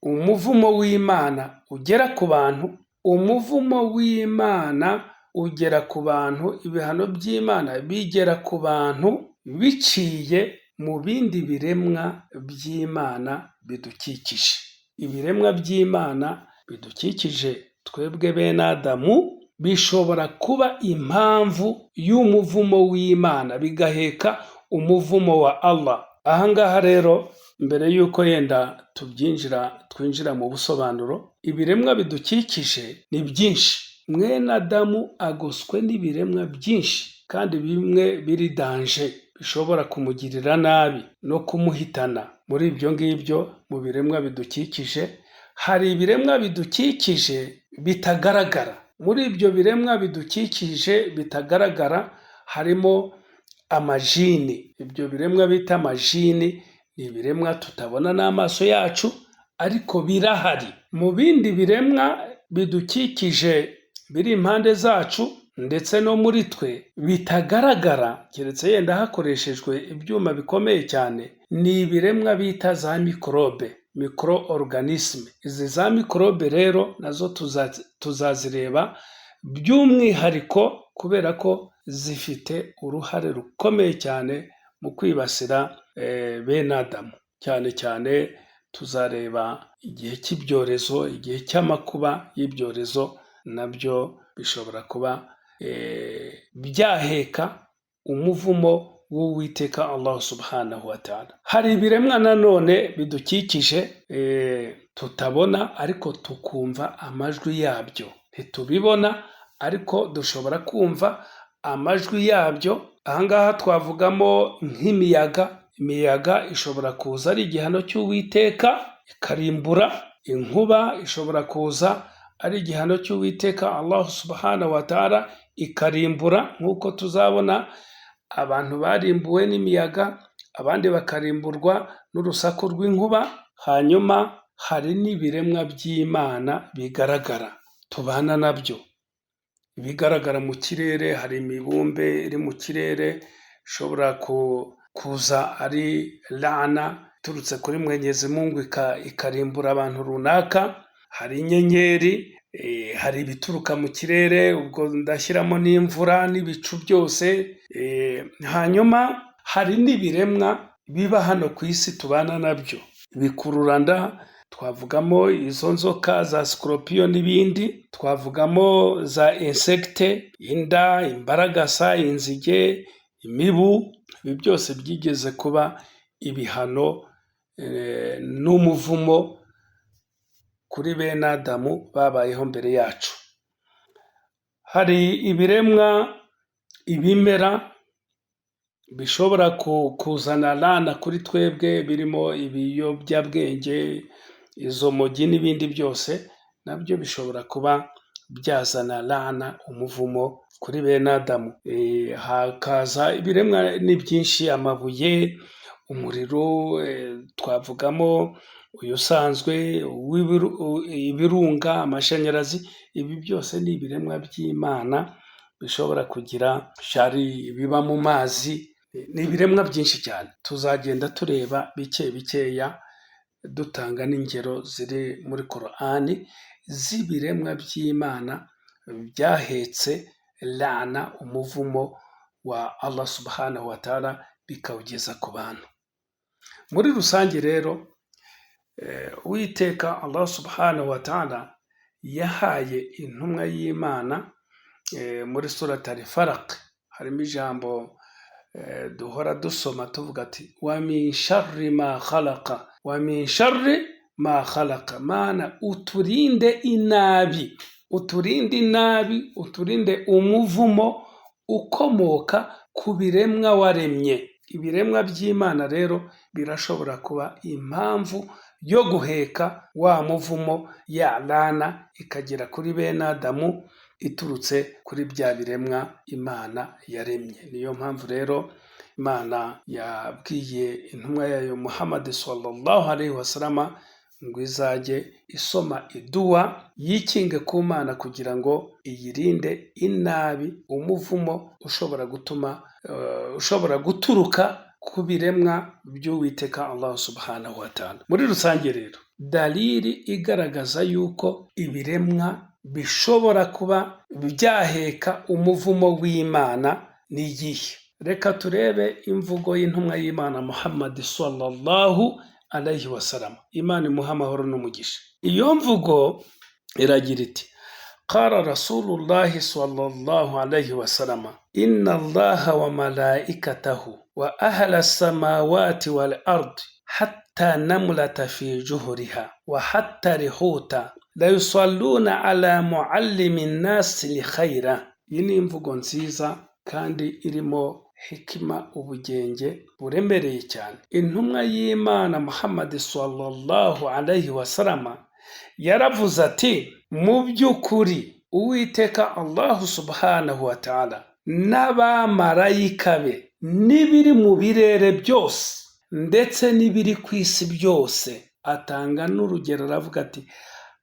umuvumo w'Imana ugera ku bantu, umuvumo w'Imana ugera ku bantu, ibihano by'Imana bigera ku bantu biciye mu bindi biremwa by'Imana bidukikije. Ibiremwa by'Imana bidukikije twebwe bene Adamu bishobora kuba impamvu y'umuvumo w'Imana, bigaheka umuvumo wa Allah. Aha ngaha rero Mbere y'uko yenda tubyinjira, twinjira mu busobanuro, ibiremwa bidukikije ni byinshi. Mwene Adamu agoswe n'ibiremwa byinshi kandi bimwe biri danger, bishobora kumugirira nabi no kumuhitana. Muri ibyo ngibyo, mu biremwa bidukikije, hari ibiremwa bidukikije bitagaragara. Muri ibyo biremwa bidukikije bitagaragara harimo amajini. Ibyo biremwa bita amajini ni ibiremwa tutabona n'amaso yacu, ariko birahari. Mu bindi biremwa bidukikije biri impande zacu ndetse no muri twe bitagaragara, keretse yenda hakoreshejwe ibyuma bikomeye cyane, ni ibiremwa bita za mikorobe, micro-organisme. Izi za mikorobe rero nazo tuzazireba by'umwihariko kubera ko zifite uruhare rukomeye cyane mu kwibasira bene Adamu. Cyane cyane tuzareba igihe cy'ibyorezo, igihe cy'amakuba y'ibyorezo, nabyo bishobora kuba byaheka umuvumo w'Uwiteka Allah subhanahu wa ta'ala. Hari ibiremwa nanone bidukikije tutabona ariko tukumva amajwi yabyo. Ntitubibona ariko dushobora kumva amajwi yabyo. Aha ngaha twavugamo nk'imiyaga. Imiyaga ishobora kuza ari igihano cy'Uwiteka ikarimbura. Inkuba ishobora kuza ari igihano cy'Uwiteka Allah subhanahu wa ta'ala ikarimbura, nk'uko tuzabona abantu barimbuwe n'imiyaga, abandi bakarimburwa n'urusaku rw'inkuba. Hanyuma hari n'ibiremwa by'Imana bigaragara tubana nabyo, ibigaragara mu kirere. Hari imibumbe iri mu kirere ishobora kuza ari lana iturutse kuri Mwenyezi Mungu ikarimbura abantu runaka. Hari inyenyeri, hari ibituruka mu kirere, ubwo ndashyiramo n'imvura n'ibicu byose. Hanyuma hari n'ibiremwa biba hano ku isi tubana nabyo, ibikururanda, twavugamo izo nzoka za sikorupiyo n'ibindi, twavugamo za insecte, inda, imbaragasa, inzige, imibu. Ibi byose byigeze kuba ibihano n'umuvumo kuri bene Adamu babayeho mbere yacu. Hari ibiremwa, ibimera bishobora kuzana lana kuri twebwe, birimo ibiyobyabwenge, izo mogi n'ibindi byose, nabyo bishobora kuba byazana lana, umuvumo kuri bene Adamu. Hakaza ibiremwa ni byinshi, amabuye, umuriro, twavugamo uyu usanzwe, ibirunga, amashanyarazi. Ibi byose ni ibiremwa by'Imana bishobora kugira shari, biba mu mazi, ni ibiremwa byinshi cyane. Tuzagenda tureba bike bikeya, dutanga n'ingero ziri muri Korani z'ibiremwa by'Imana byahetse lana, umuvumo wa Allah subhanahu wa ta'ala, bikawugeza ku bantu. Muri rusange rero, Uwiteka Allah subhanahu wa ta'ala yahaye intumwa y'Imana muri Surati Al-Falaq, harimo ijambo duhora dusoma tuvuga ati: "Wa min sharri ma khalaqa, wa min sharri ma khalaqa." Mana, uturinde inabi, uturinde inabi, uturinde umuvumo ukomoka ku biremwa waremye. Ibiremwa by'Imana rero birashobora kuba impamvu yo guheka wa muvumo, ya lana, ikagera kuri bene Adamu iturutse kuri bya biremwa Imana yaremye. Niyo mpamvu rero Imana yabwiye intumwa yayo Muhammad sallallahu alaihi wasallam ngo izajye isoma iduwa yikinge ku Mana kugira ngo iyirinde inabi, umuvumo ushobora gutuma ushobora guturuka ku biremwa by'Uwiteka Allah subhanahu wa ta'ala. Muri rusange rero, dalili igaragaza yuko ibiremwa bishobora kuba byaheka umuvumo w'Imana ni iyihe? Reka turebe imvugo y'intumwa y'Imana Muhammad sallallahu alayhi wasallam, Imana imuha amahoro n'umugisha. Iyo mvugo iragira iti: "Qala Rasulullahi sallallahu alayhi wasallam: inna Allaha wa malaikatahu wa ahla samawati wal ardi hatta Hatta namulata fi juhuriha wa hatta rihuta la yusalluna ala muallimi nnasi lkhaira. Iyi ni imvugo nziza kandi irimo hikima, ubugenge buremereye cyane. Intumwa y'Imana Muhammad sallallahu alayhi wasalama yaravuze ati: "Mu by'ukuri Uwiteka Allahu subhanahu wa ta'ala n'abamarayika be n'ibiri mu birere byose ndetse n'ibiri ku isi byose." Atanga n'urugero, aravuga ati: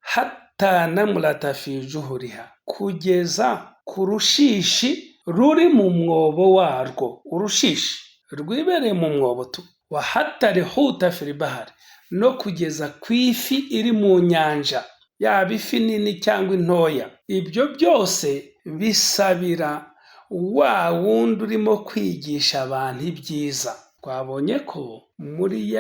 "Hatta namulata fi juhuriha", kugeza ku rushishi ruri mu mwobo warwo, urushishi rwibereye mu mwobo tu, wa hatta rihuta fil bahari, no kugeza ku ifi iri mu nyanja, yaba ifi nini cyangwa intoya, ibyo byose bisabira wa wundi urimo kwigisha abantu ibyiza. Twabonye ko muri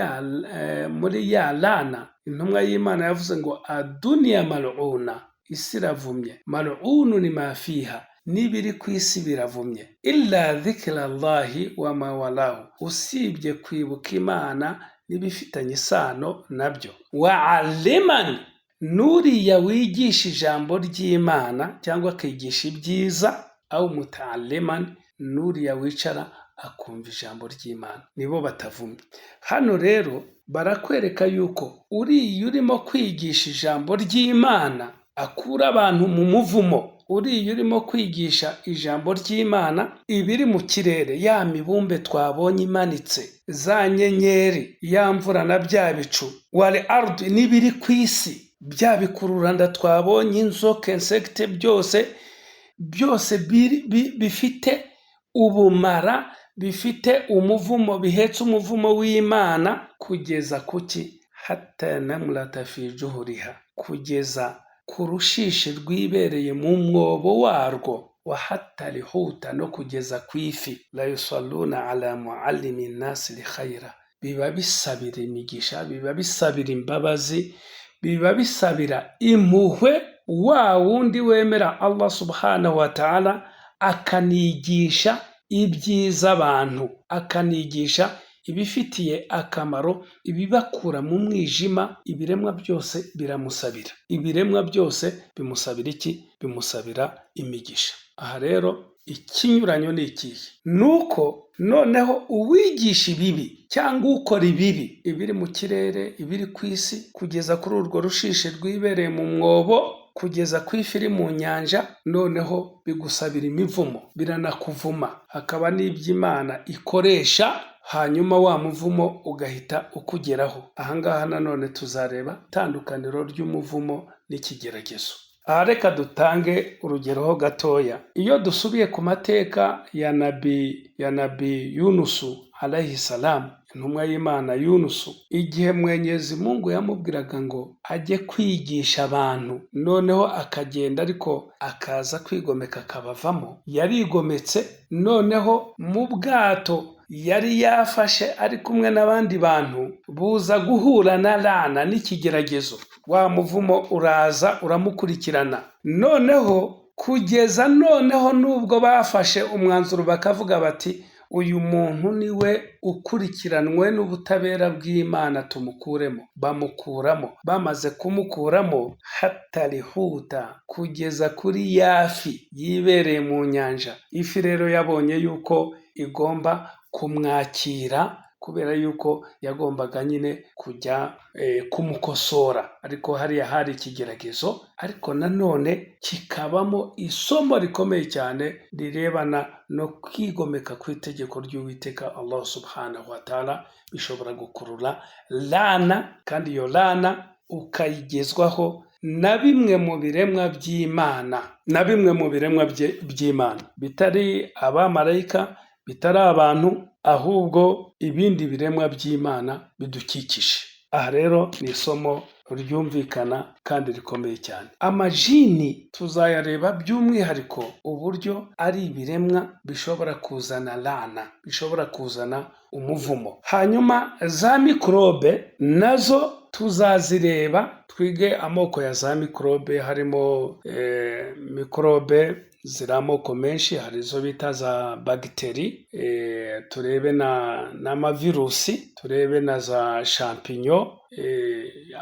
ya lana, intumwa y'Imana yavuze ngo: "Aduniya mal'una", isi iravumye, mal'unu ni mafiha, n'ibiri ku isi biravumye, illa dhikirallahi wa mawalahu, usibye kwibuka Imana n'ibifitanye isano nabyo, wa alimani, n'uriya wigisha ijambo ry'Imana cyangwa akigisha ibyiza, aho mutaalimani, n'uriya wicara akumva ijambo ry'Imana, nibo batavumye. Hano rero barakwereka yuko uriya urimo kwigisha ijambo ry'Imana akura abantu mu muvumo. Uriya urimo kwigisha ijambo ry'Imana, ibiri mu kirere, ya mibumbe twabonye imanitse, za nyenyeri, ya mvura na bya bicu, wal ardi, n'ibiri ku isi, bya bikururanda twabonye, inzoka, insecte, byose byose bifite ubumara, bifite umuvumo, bihetse umuvumo w'Imana, kugeza kuki? Hatta namulata fi juhuriha, kugeza ku rushishi rwibereye mu mwobo warwo, wa hatta rihuta, no kugeza ku ifi, la yusalluna ala muallimi nnasi lkhaira, biba bisabira imigisha, biba bisabira imbabazi, biba bisabira impuhwe wa wundi wemera Allah subhanahu wa ta'ala, akanigisha ibyiza abantu, akanigisha ibifitiye akamaro, ibibakura mu mwijima. Ibiremwa byose biramusabira. Ibiremwa byose bimusabira iki? Bimusabira imigisha. Aha rero ikinyuranyo ni ikihe? Ni uko noneho uwigisha ibibi cyangwa ukora ibibi, ibiri mu kirere, ibiri ku isi, kugeza kuri urwo rushishi rwibereye mu mwobo, kugeza ku ifi iri mu nyanja, noneho bigusabira imivumo, biranakuvuma. Hakaba n'iby'Imana ikoresha, hanyuma wa muvumo ugahita ukugeraho. Ahangaha nanone tuzareba itandukaniro ry'umuvumo n'ikigeragezo. Aha reka dutange urugero ho gatoya. Iyo dusubiye ku mateka ya Nabi Yunusu alayhi salamu, intumwa y'Imana Yunusu, igihe Mwenyezi Mungu yamubwiraga ngo ajye kwigisha abantu, noneho akagenda ariko akaza kwigomeka akabavamo, yarigometse. Noneho mu bwato yari yafashe ari kumwe n'abandi bantu, buza guhura na rana n'ikigeragezo, wa muvumo uraza uramukurikirana. Noneho kugeza noneho nubwo bafashe umwanzuro bakavuga bati: "Uyu muntu niwe ukurikiranwe n'ubutabera bw'Imana, tumukuremo." Bamukuramo. Bamaze kumukuramo, hatarihuta, kugeza kuri ya fi yibereye mu nyanja. Ifi rero yabonye yuko igomba kumwakira, kubera yuko yagombaga nyine kujya kumukosora. Ariko hariya hari ikigeragezo, ariko nanone kikabamo isomo rikomeye cyane rirebana no kwigomeka ku itegeko ry'Uwiteka Allah subhanahu wa ta'ala, bishobora gukurura lana, kandi iyo lana ukayigezwaho na bimwe mu biremwa by'Imana, na bimwe mu biremwa by'Imana bitari abamarayika, bitari abantu, ahubwo ibindi biremwa by'Imana bidukikije. Aha rero ni isomo ryumvikana kandi rikomeye cyane. Amajini tuzayareba by'umwihariko, uburyo ari ibiremwa bishobora kuzana lana, bishobora kuzana umuvumo. Hanyuma za mikorobe nazo tuzazireba, twige amoko ya za mikorobe, harimo mikorobe Ziri amoko menshi, hari izo bita za bagiteri, turebe n'amavirusi, turebe na za champignon,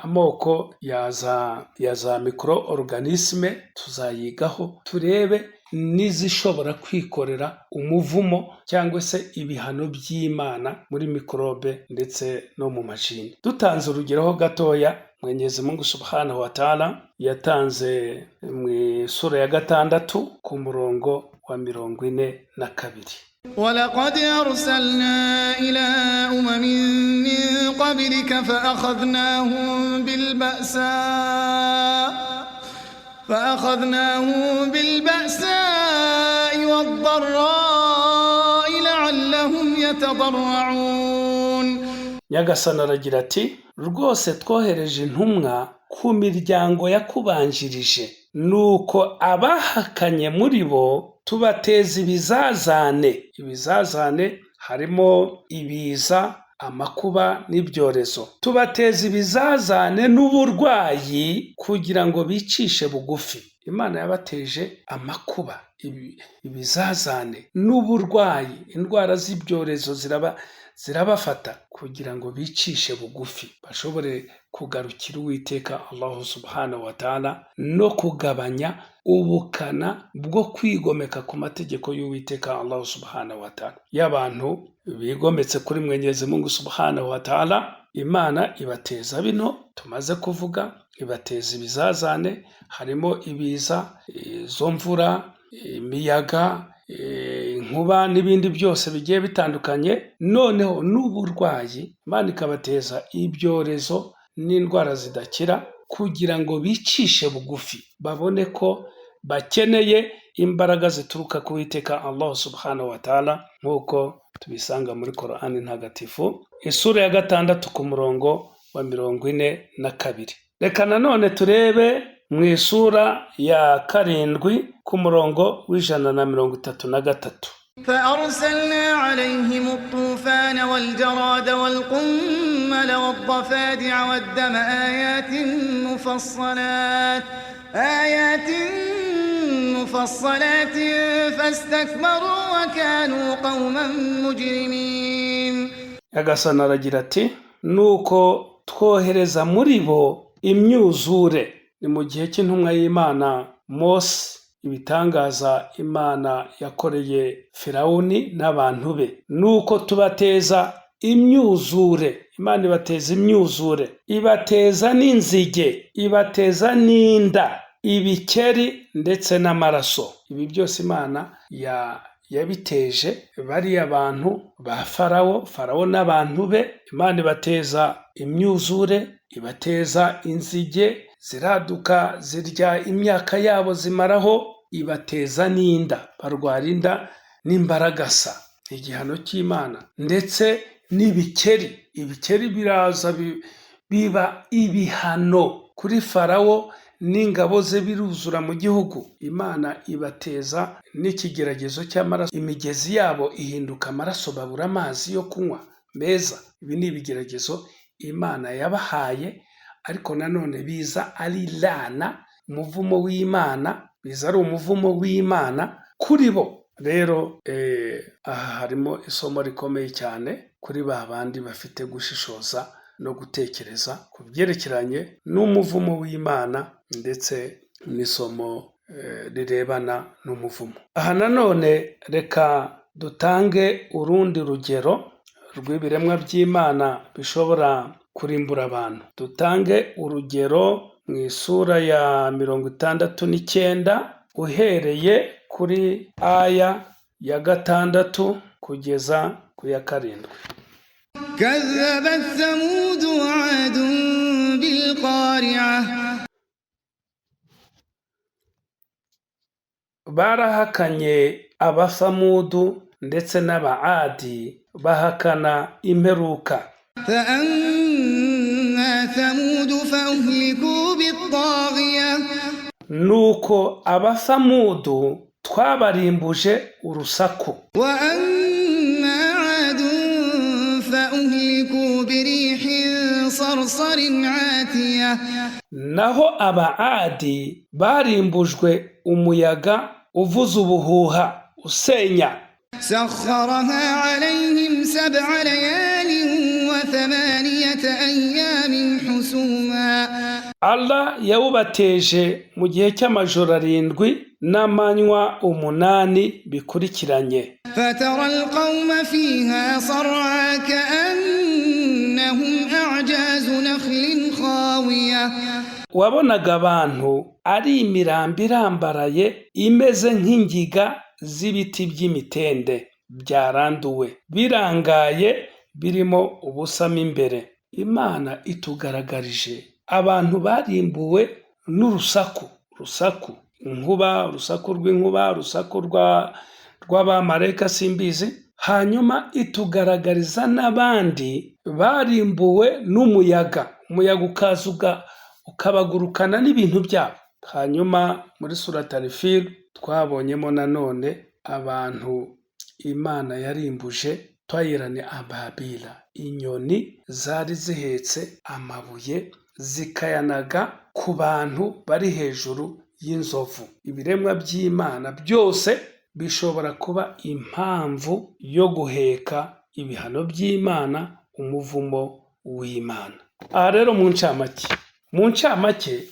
amoko ya za micro-organismes tuzayigaho, turebe n'izishobora kwikorera umuvumo cyangwa se ibihano by'Imana muri mikorobe ndetse no mu majini. Dutanze urugero ho gatoya, Mwenyezi Mungu subhanahu wa ta'ala yatanze mu isura ya 6 ku murongo wa 42. ولقد أرسلنا إلى أمم من قبلك فأخذناهم بالبأساء والضراء لعلهم يتضرعون. Nyagasani aragira ati: "Rwose twohereje intumwa ku miryango yakubanjirije, nuko abahakanye muri bo tubateza ibizazane." Ibizazane harimo ibiza, amakuba n'ibyorezo. Tubateza ibizazane n'uburwayi kugira ngo bicishe bugufi. Imana yabateje amakuba, ibizazane n'uburwayi, indwara z'ibyorezo zirabafata kugira ngo bicishe bugufi, bashobore kugarukira Uwiteka Allahu subhanahu wa ta'ala no kugabanya ubukana bwo kwigomeka ku mategeko y'Uwiteka Allahu subhanahu wa ta'ala. Iyo abantu bigometse kuri Mwenyezi Mungu subhanahu wa ta'ala, Imana ibateza bino tumaze kuvuga, ibateza ibizazane, harimo ibiza, izo mvura, imiyaga, inkuba n'ibindi byose bigiye bitandukanye, noneho n'uburwayi. Imana ikabateza ibyorezo n'indwara zidakira kugira ngo bicishe bugufi, babone ko bakeneye imbaraga zituruka ku Uwiteka Allah subhanahu wa ta'ala, nk'uko tubisanga muri Korani Ntagatifu, isura ya 6 ku murongo wa 42. Reka nanone turebe mu isura ya 7 ku murongo wa 133. فأرسلنا عليهم الطوفان والجراد والقمل والضفادع والدم آيات مفصلات فاستكبروا وكانوا قوما مجرمين. Nyagasani aragira ati: "Nuko twohereza muri bo imyuzure." Ni mu gihe cy'intumwa y'Imana Mose, ibitangaza Imana yakoreye Firawuni n'abantu be. Nuko tubateza imyuzure, Imana ibateza imyuzure, ibateza n'inzige, ibateza n'inda, ibikeri ndetse n'amaraso. Ibi byose Imana yabiteje bariya bantu ba Farawo, Farawo n'abantu be. Imana ibateza imyuzure, ibateza inzige ziraduka zirya imyaka yabo zimaraho, ibateza n'inda, barwara inda n'imbaragasa, igihano cy'Imana, ndetse n'ibikeri. Ibikeri biraza biba ibihano kuri Farawo n'ingabo ze, biruzura mu gihugu. Imana ibateza n'ikigeragezo cy'amaraso, imigezi yabo ihinduka amaraso, babura amazi yo kunywa meza. Ibi ni ibigeragezo Imana yabahaye, ariko nanone biza ari lana, umuvumo w'Imana, biza ari umuvumo w'Imana kuri bo. Rero aha harimo isomo rikomeye cyane kuri ba bandi bafite gushishoza no gutekereza ku byerekeranye n'umuvumo w'Imana, ndetse n'isomo rirebana n'umuvumo. Aha nanone reka dutange urundi rugero rw'ibiremwa by'Imana bishobora kurimbura abantu. Dutange urugero mu isura ya 69, uhereye kuri aya ya 6 kugeza ku ya 7. كذبت ثمود وعاد بالقارعة. Barahakanye Abasamudu ndetse n'Abaadi, bahakana imperuka. فأما ثمود فأهلكوا بالطاغية. Nuko Abasamudu twabarimbuje urusaku. وأما عاد فأهلكوا بريح صرصر عاتية. Naho Abaadi barimbujwe umuyaga uvuza ubuhuha, usenya. سخرها عليهم 7 ليال و8 أيام حسوما. Allah yawubateje mu gihe cy'amajoro 7 n'amanywa 8 bikurikiranye. فترى القوم فيها صرعى كأنهم أعجاز نخل خاوية. Wabonaga abantu ari imirambo irambaraye imeze nk'ingiga z'ibiti by'imitende byaranduwe, birangaye, birimo ubusa mo imbere. Imana itugaragarije abantu barimbuwe n'urusaku, rusaku inkuba, urusaku rw'inkuba, urusaku rw'abamarayika simbizi. Hanyuma itugaragariza n'abandi barimbuwe n'umuyaga, umuyaga ukaza ukabagurukana n'ibintu byabo. Hanyuma muri Surat Al-Fil twabonyemo nanone abantu Imana yarimbuje tayirani ababila, inyoni zari zihetse amabuye zikayanaga ku bantu bari hejuru y'inzovu. Ibiremwa by'Imana byose bishobora kuba impamvu yo guheka ibihano by'Imana, umuvumo w'Imana. Aha rero mu ncamake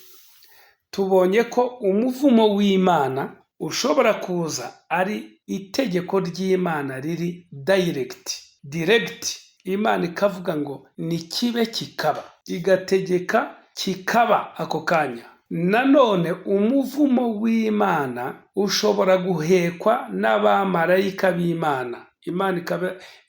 tubonye ko umuvumo w'Imana ushobora kuza ari itegeko ry'Imana riri direct, Imana ikavuga ngo ni kibe kikaba, igategeka kikaba ako kanya. Nanone umuvumo w'Imana ushobora guhekwa n'abamarayika b'Imana, Imana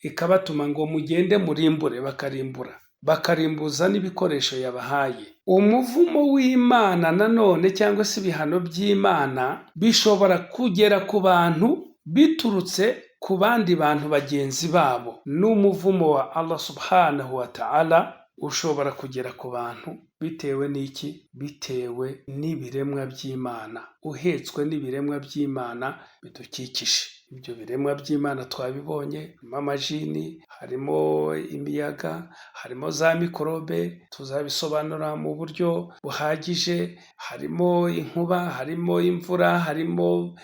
ikabatuma ngo mugende murimbure, bakarimbura, bakarimbuza n'ibikoresho yabahaye. Umuvumo w'Imana nanone cyangwa se ibihano by'Imana bishobora kugera ku bantu biturutse ku bandi bantu bagenzi babo. N'umuvumo wa Allah subhanahu wa ta'ala ushobora kugera ku bantu bitewe n'iki? Bitewe n'ibiremwa by'Imana, uhetswe n'ibiremwa by'Imana bidukikije. Ibyo biremwa by'Imana twabibonye, harimo amajini, harimo imiyaga, harimo za mikorobe, tuzabisobanura mu buryo buhagije, harimo inkuba, harimo imvura, harimo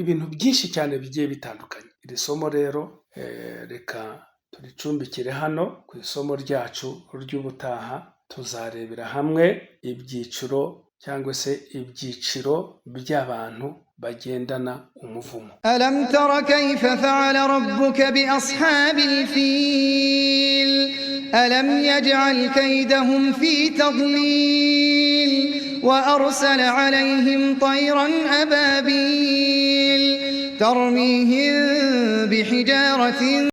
ibintu byinshi cyane bigiye bitandukanye. Iri somo rero reka turicumbikire hano. Ku isomo ryacu ry'ubutaha tuzarebera hamwe ibyiciro cyangwa se ibyiciro by'abantu bagendana umuvumo. ألم تر كيف فعل ربك بأصحاب الفيل ألم يجعل كيدهم في تضليل وأرسل عليهم طيرا أبابيل ترميهم بحجارة.